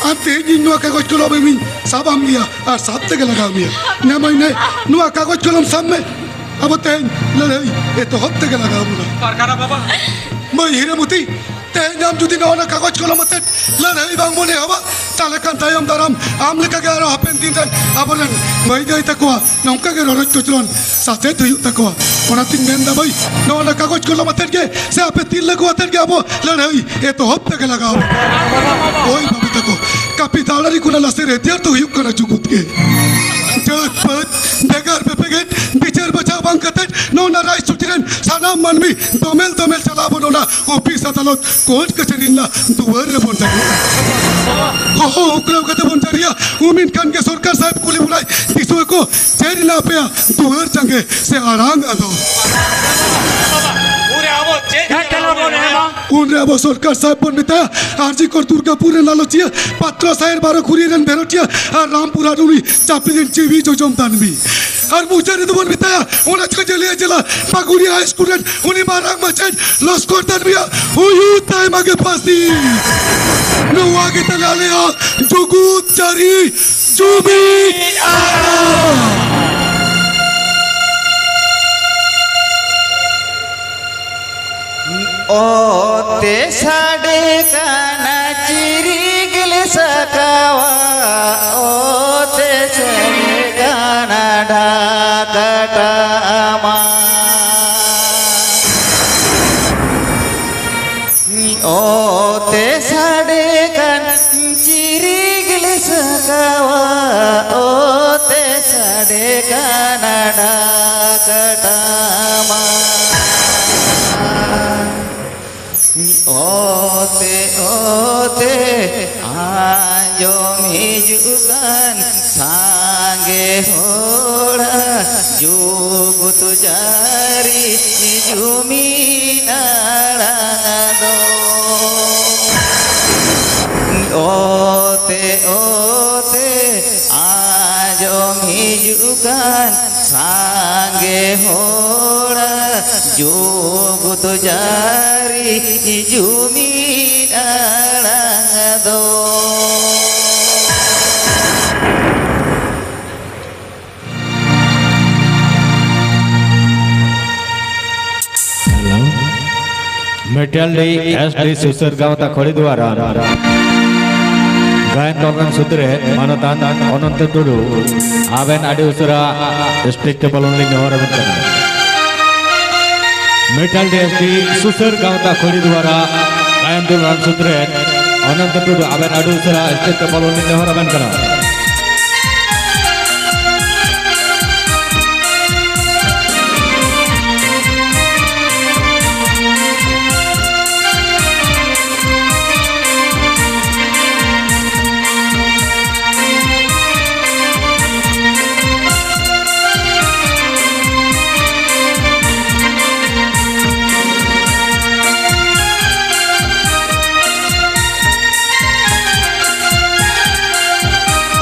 ᱟᱨ ᱛᱮᱦᱮᱧ ᱤᱧ ᱱᱚᱣᱟ ᱠᱟᱜᱚᱡᱽ ᱠᱚᱞᱚᱢ ᱤᱧ ᱥᱟᱵ ᱟᱢ ᱜᱮᱭᱟ ᱟᱨ ᱥᱟᱵ ᱛᱮᱜᱮ ᱞᱟᱜᱟᱣ ᱢᱮᱭᱟ᱾ ᱱᱮ ᱢᱟᱹᱭ ᱱᱮ, ᱱᱚᱣᱟ ᱠᱟᱜᱚᱡᱽ ᱠᱚᱞᱚᱢ ᱥᱟᱵ ᱢᱮ᱾ ᱟᱵᱚ ᱛᱮᱦᱮᱧ ᱞᱟᱹᱲᱦᱟᱹᱭ ᱮᱛᱚᱦᱚᱵ ᱛᱮᱜᱮ ᱞᱟᱜᱟᱣ ᱵᱚᱱᱟ᱾ ᱯᱟᱨᱜᱟᱱᱟ ᱵᱟᱵᱟ᱾ ᱢᱟᱹᱭ ᱦᱤᱨᱟᱹᱢᱩᱛᱤ, ᱛᱮᱦᱮᱧ ᱟᱢ ᱡᱩᱫᱤ ᱱᱚᱜᱼᱚ ᱱᱟ ᱠᱟᱜᱚᱡᱽ ᱠᱚᱞᱚᱢ ᱟᱛᱮᱫ ᱞᱟᱹᱲᱦᱟᱹᱭ ᱵᱟᱝ ᱵᱚᱱ ᱮᱦᱚᱵᱟ, ᱛᱟᱦᱞᱮ ᱠᱷᱟᱱ ᱛᱟᱭᱚᱢ ᱫᱟᱨᱟᱢ ᱟᱢ ᱞᱮᱠᱟᱜᱮ ᱟᱨᱚ ᱦᱟᱯᱮᱱ ᱫᱤᱱ ᱨᱮᱱ ᱟᱵᱚᱨᱮᱱ ᱢᱟᱹᱭ ᱫᱟᱹᱭ ᱛᱟᱠᱚᱣᱟᱜ ᱱᱚᱝᱠᱟ ᱜᱮ ᱨᱚᱰᱚᱡ ᱠᱚᱪᱞᱚᱱ ᱥᱟᱥᱮᱛ ᱦᱩᱭᱩᱜ ᱛᱟᱠᱚᱣᱟ᱾ ᱚᱱᱟᱛᱤᱧ ᱢᱮᱱᱫᱟ ᱵᱷᱟᱹᱭ, ᱱᱚᱜᱼᱚ ᱱᱟ ᱠᱟᱜᱚᱡᱽ ᱠᱚᱞᱚᱢ ᱟᱛᱮᱫ ᱜᱮ ᱥᱮ ᱟᱯᱮ ᱛᱤᱨᱞᱟᱹ ᱠᱚ ᱟᱛᱮᱫ ᱜᱮ ᱟᱵᱚ ᱞᱟᱹᱲᱦᱟᱹᱭ ᱮᱛᱚᱦᱚᱵ ᱛᱮᱜᱮ ᱞᱟᱜᱟᱣ ᱵᱚᱱᱟ᱾ ᱦᱳᱭ ᱵᱟᱹᱵᱩ ᱛᱟᱠᱚ, ᱠᱟᱹᱯᱤ ᱫᱟᱲᱟᱨᱤ ᱠᱷᱚᱱᱟᱜ ᱞᱟᱥᱮᱨ ᱦᱟᱹᱛᱤᱭᱟᱹᱨ ᱫᱚ ᱦᱩᱭᱩᱜ ᱠᱟᱱᱟ ᱡᱩᱜᱩᱫ ᱜᱮ᱾ ᱡᱟᱹᱛ ᱯᱟᱹᱛ ᱵᱷᱮᱜᱟᱨ ᱵᱮᱯᱮᱜᱮᱫ ᱵᱤᱪᱟᱹᱨ ᱵᱟᱪᱷᱟᱣ ᱵᱟᱝ ᱠᱟᱛᱮᱫ ᱱᱚᱜᱼᱚ ᱱᱟ ᱨᱟᱡᱽ ᱥᱩᱪᱤ ᱨᱮᱱ ᱥᱟᱱᱟᱢ ᱢᱟᱹᱱᱢᱤ ᱫᱚᱢᱮᱞ ᱫᱚᱢᱮᱞ ᱪᱟᱞᱟᱣ ᱵᱚᱱ ᱚᱱᱟ ᱚᱯᱷᱤᱥ ᱟᱫᱟᱞᱚᱛ ᱠᱳᱨᱴ ᱠᱟᱪᱷᱟᱹᱨᱤ ᱨᱮᱱᱟᱜ ᱫᱩᱣᱟᱹᱨ ᱨᱮᱵᱚᱱ ᱡᱟᱹᱨᱤᱜᱼᱟ᱾ ᱦᱚᱦᱚ ᱩᱠᱞᱟᱹᱣ ᱠᱟᱛᱮ ᱵᱚᱱ ᱡᱟᱹᱨᱤᱜᱼᱟ᱾ ᱩᱢᱤᱱ ᱠᱷᱟᱱ ᱜᱮ ᱥᱚᱨᱠᱟᱨ ᱥᱟᱦᱮᱵ ᱠᱩᱞᱤ ᱵᱚᱱᱟᱭ, "ᱫᱤᱥᱩᱣᱟᱹ ᱠᱚ, ᱪᱮᱫ ᱨᱮᱱᱟᱜ ᱟᱯᱮᱭᱟᱜ ᱫᱩᱣᱟᱹᱨ ᱡᱟᱸᱜᱮ ᱥᱮ ᱟᱲᱟᱝ ᱟᱫᱚ?" ᱩᱱᱨᱮ ᱟᱵᱚ ᱪᱮᱫ ᱪᱮᱫ ᱛᱮᱞᱟ ᱵᱚᱱ ᱮᱢᱟ? ᱩᱱᱨᱮ ᱟᱵᱚ ᱥᱚᱨᱠᱟᱨ ᱥᱟᱦᱮᱵ ᱵᱚᱱ ᱢᱮᱛᱟᱭᱟ, ᱟᱨᱡᱤ ᱠᱚᱨ ᱫᱩᱨᱜᱟᱯᱩᱨ ᱨᱮᱱ ᱞᱟᱞᱚᱪᱤᱭᱟᱹ, ᱯᱟᱛᱨᱟ ᱥᱟᱭᱮᱨ ᱵᱟᱨᱚ ᱠᱷᱩᱨᱤ ᱨᱮᱱ ᱵᱷᱮᱨᱚᱴᱤᱭᱟᱹ, ᱟᱨ ᱨᱟᱢᱯᱩᱨ ᱦᱟᱴ ᱩᱱᱤ ᱪᱟᱹᱯᱨᱤ ᱨᱮᱱ ᱡᱤᱣᱤ ᱡᱚᱡᱚᱢ ᱫᱟᱹᱱᱢᱤ᱾ ᱟᱨ ᱢᱩᱪᱟᱹᱫ ᱨᱮᱫᱚ ᱵᱚᱱ ᱢᱮᱛᱟᱭᱟ, ᱚᱱᱟ ᱪᱷᱟᱹᱡᱟᱹᱞᱤᱭᱟᱹ ᱡᱮᱞᱟ ᱯᱟᱹᱠᱩᱲᱤᱭᱟ ᱦᱟᱭ ᱥᱠᱩᱞ ᱨᱮᱱ ᱩᱱᱤ ᱢᱟᱨᱟᱝ ᱢᱟᱪᱮᱫ ᱞᱚᱥᱠᱚᱨ ᱫᱟᱹᱱᱢᱤᱭᱟᱜ ᱦᱩᱭᱩᱜ ᱛᱟᱭ ᱢᱟᱜᱮ ᱯᱷᱟᱹᱥᱤ᱾ ᱱᱚᱣᱟ ᱜᱮ ᱛᱟᱞᱮ ᱟᱞᱮᱭᱟᱜ ᱡᱩᱜᱩᱛ ᱡᱟᱹᱨᱤ ᱡᱩᱢᱤᱫ ᱟᱠᱷᱲᱟ᱾ ᱚᱛᱮ ᱥᱟᱰᱮ ᱠᱟᱱᱟ ᱪᱤᱨᱤᱜᱤᱞ ᱥᱟᱠᱟᱣᱟ, ᱚᱛᱮ ᱥᱟᱰᱮ ᱠᱟᱱᱟ ᱰᱷᱟᱠᱟᱴᱟᱢᱟ᱾ ᱚᱛᱮ ᱥᱟᱰᱮ ᱠᱟᱱ ᱪᱤᱨᱤᱜᱤᱞ ᱥᱟᱠᱟᱣᱟ, ᱚᱛᱮ ᱥᱟᱰᱮ ᱠᱟᱱᱟ ᱰᱷᱟᱠᱟᱴᱟᱢᱟ᱾ ᱚᱛᱮ ᱚᱛᱮ ᱟᱸᱡᱚᱢ ᱦᱤᱡᱩᱜ ᱠᱟᱱ ᱥᱟᱸᱜᱮ ᱦᱚᱲᱟᱜ ᱡᱩᱜᱩᱛ ᱡᱟᱹᱨᱤ ᱡᱩᱢᱤᱫ ᱟᱲᱟᱝ ᱫᱚ᱾ ᱚᱛᱮ ᱚᱛᱮ ᱟᱸᱡᱚᱢ ᱦᱤᱡᱩᱜ ᱠᱟᱱ ᱥᱟᱸᱜᱮ ᱦᱚᱲᱟᱜ ᱡᱩᱜᱩᱛ ᱡᱟᱹᱨᱤ ᱡᱩᱢᱤᱫ ᱟᱲᱟᱝ ᱫᱚ᱾ ᱢᱤᱴᱟᱞᱰᱤ ᱮᱥ ᱰᱤ ᱥᱩᱥᱟᱹᱨ ᱜᱟᱶᱛᱟ ᱠᱷᱚᱲᱤ ᱫᱩᱣᱟᱨᱟ ᱜᱟᱭᱟᱱ ᱫᱚᱞ ᱨᱮᱱ ᱥᱩᱛᱨᱮ ᱢᱟᱱᱚᱛᱟᱱ ᱚᱱᱚᱱᱛᱚ ᱴᱩᱰᱩ, ᱟᱵᱮᱱ ᱟᱹᱰᱤ ᱩᱥᱟᱹᱨᱟ ᱥᱴᱮᱡ ᱛᱮ ᱵᱚᱞᱚᱱ ᱞᱤᱧ ᱱᱮᱦᱚᱨ ᱟᱵᱮᱱ ᱠᱟᱱᱟ᱾ ᱢᱤᱴᱟᱞᱰᱤ ᱮᱥ ᱰᱤ ᱥᱩᱥᱟᱹᱨ ᱜᱟᱶᱛᱟ ᱠᱷᱚᱲᱤ ᱫᱩᱣᱟᱨᱟ ᱜᱟᱭᱟᱱ ᱫᱚᱞ ᱨᱮᱱ ᱥᱩᱛᱨᱮ ᱚᱱᱚᱱᱛᱚ ᱴᱩᱰᱩ, ᱟᱵᱮᱱ ᱟᱹᱰᱤ ᱩᱥᱟᱹᱨᱟ ᱥᱴᱮᱡ ᱛᱮ ᱵᱚᱞᱚᱱ ᱞᱤᱧ ᱱᱮᱦᱚᱨ ᱟᱵᱮᱱ ᱠᱟᱱᱟ᱾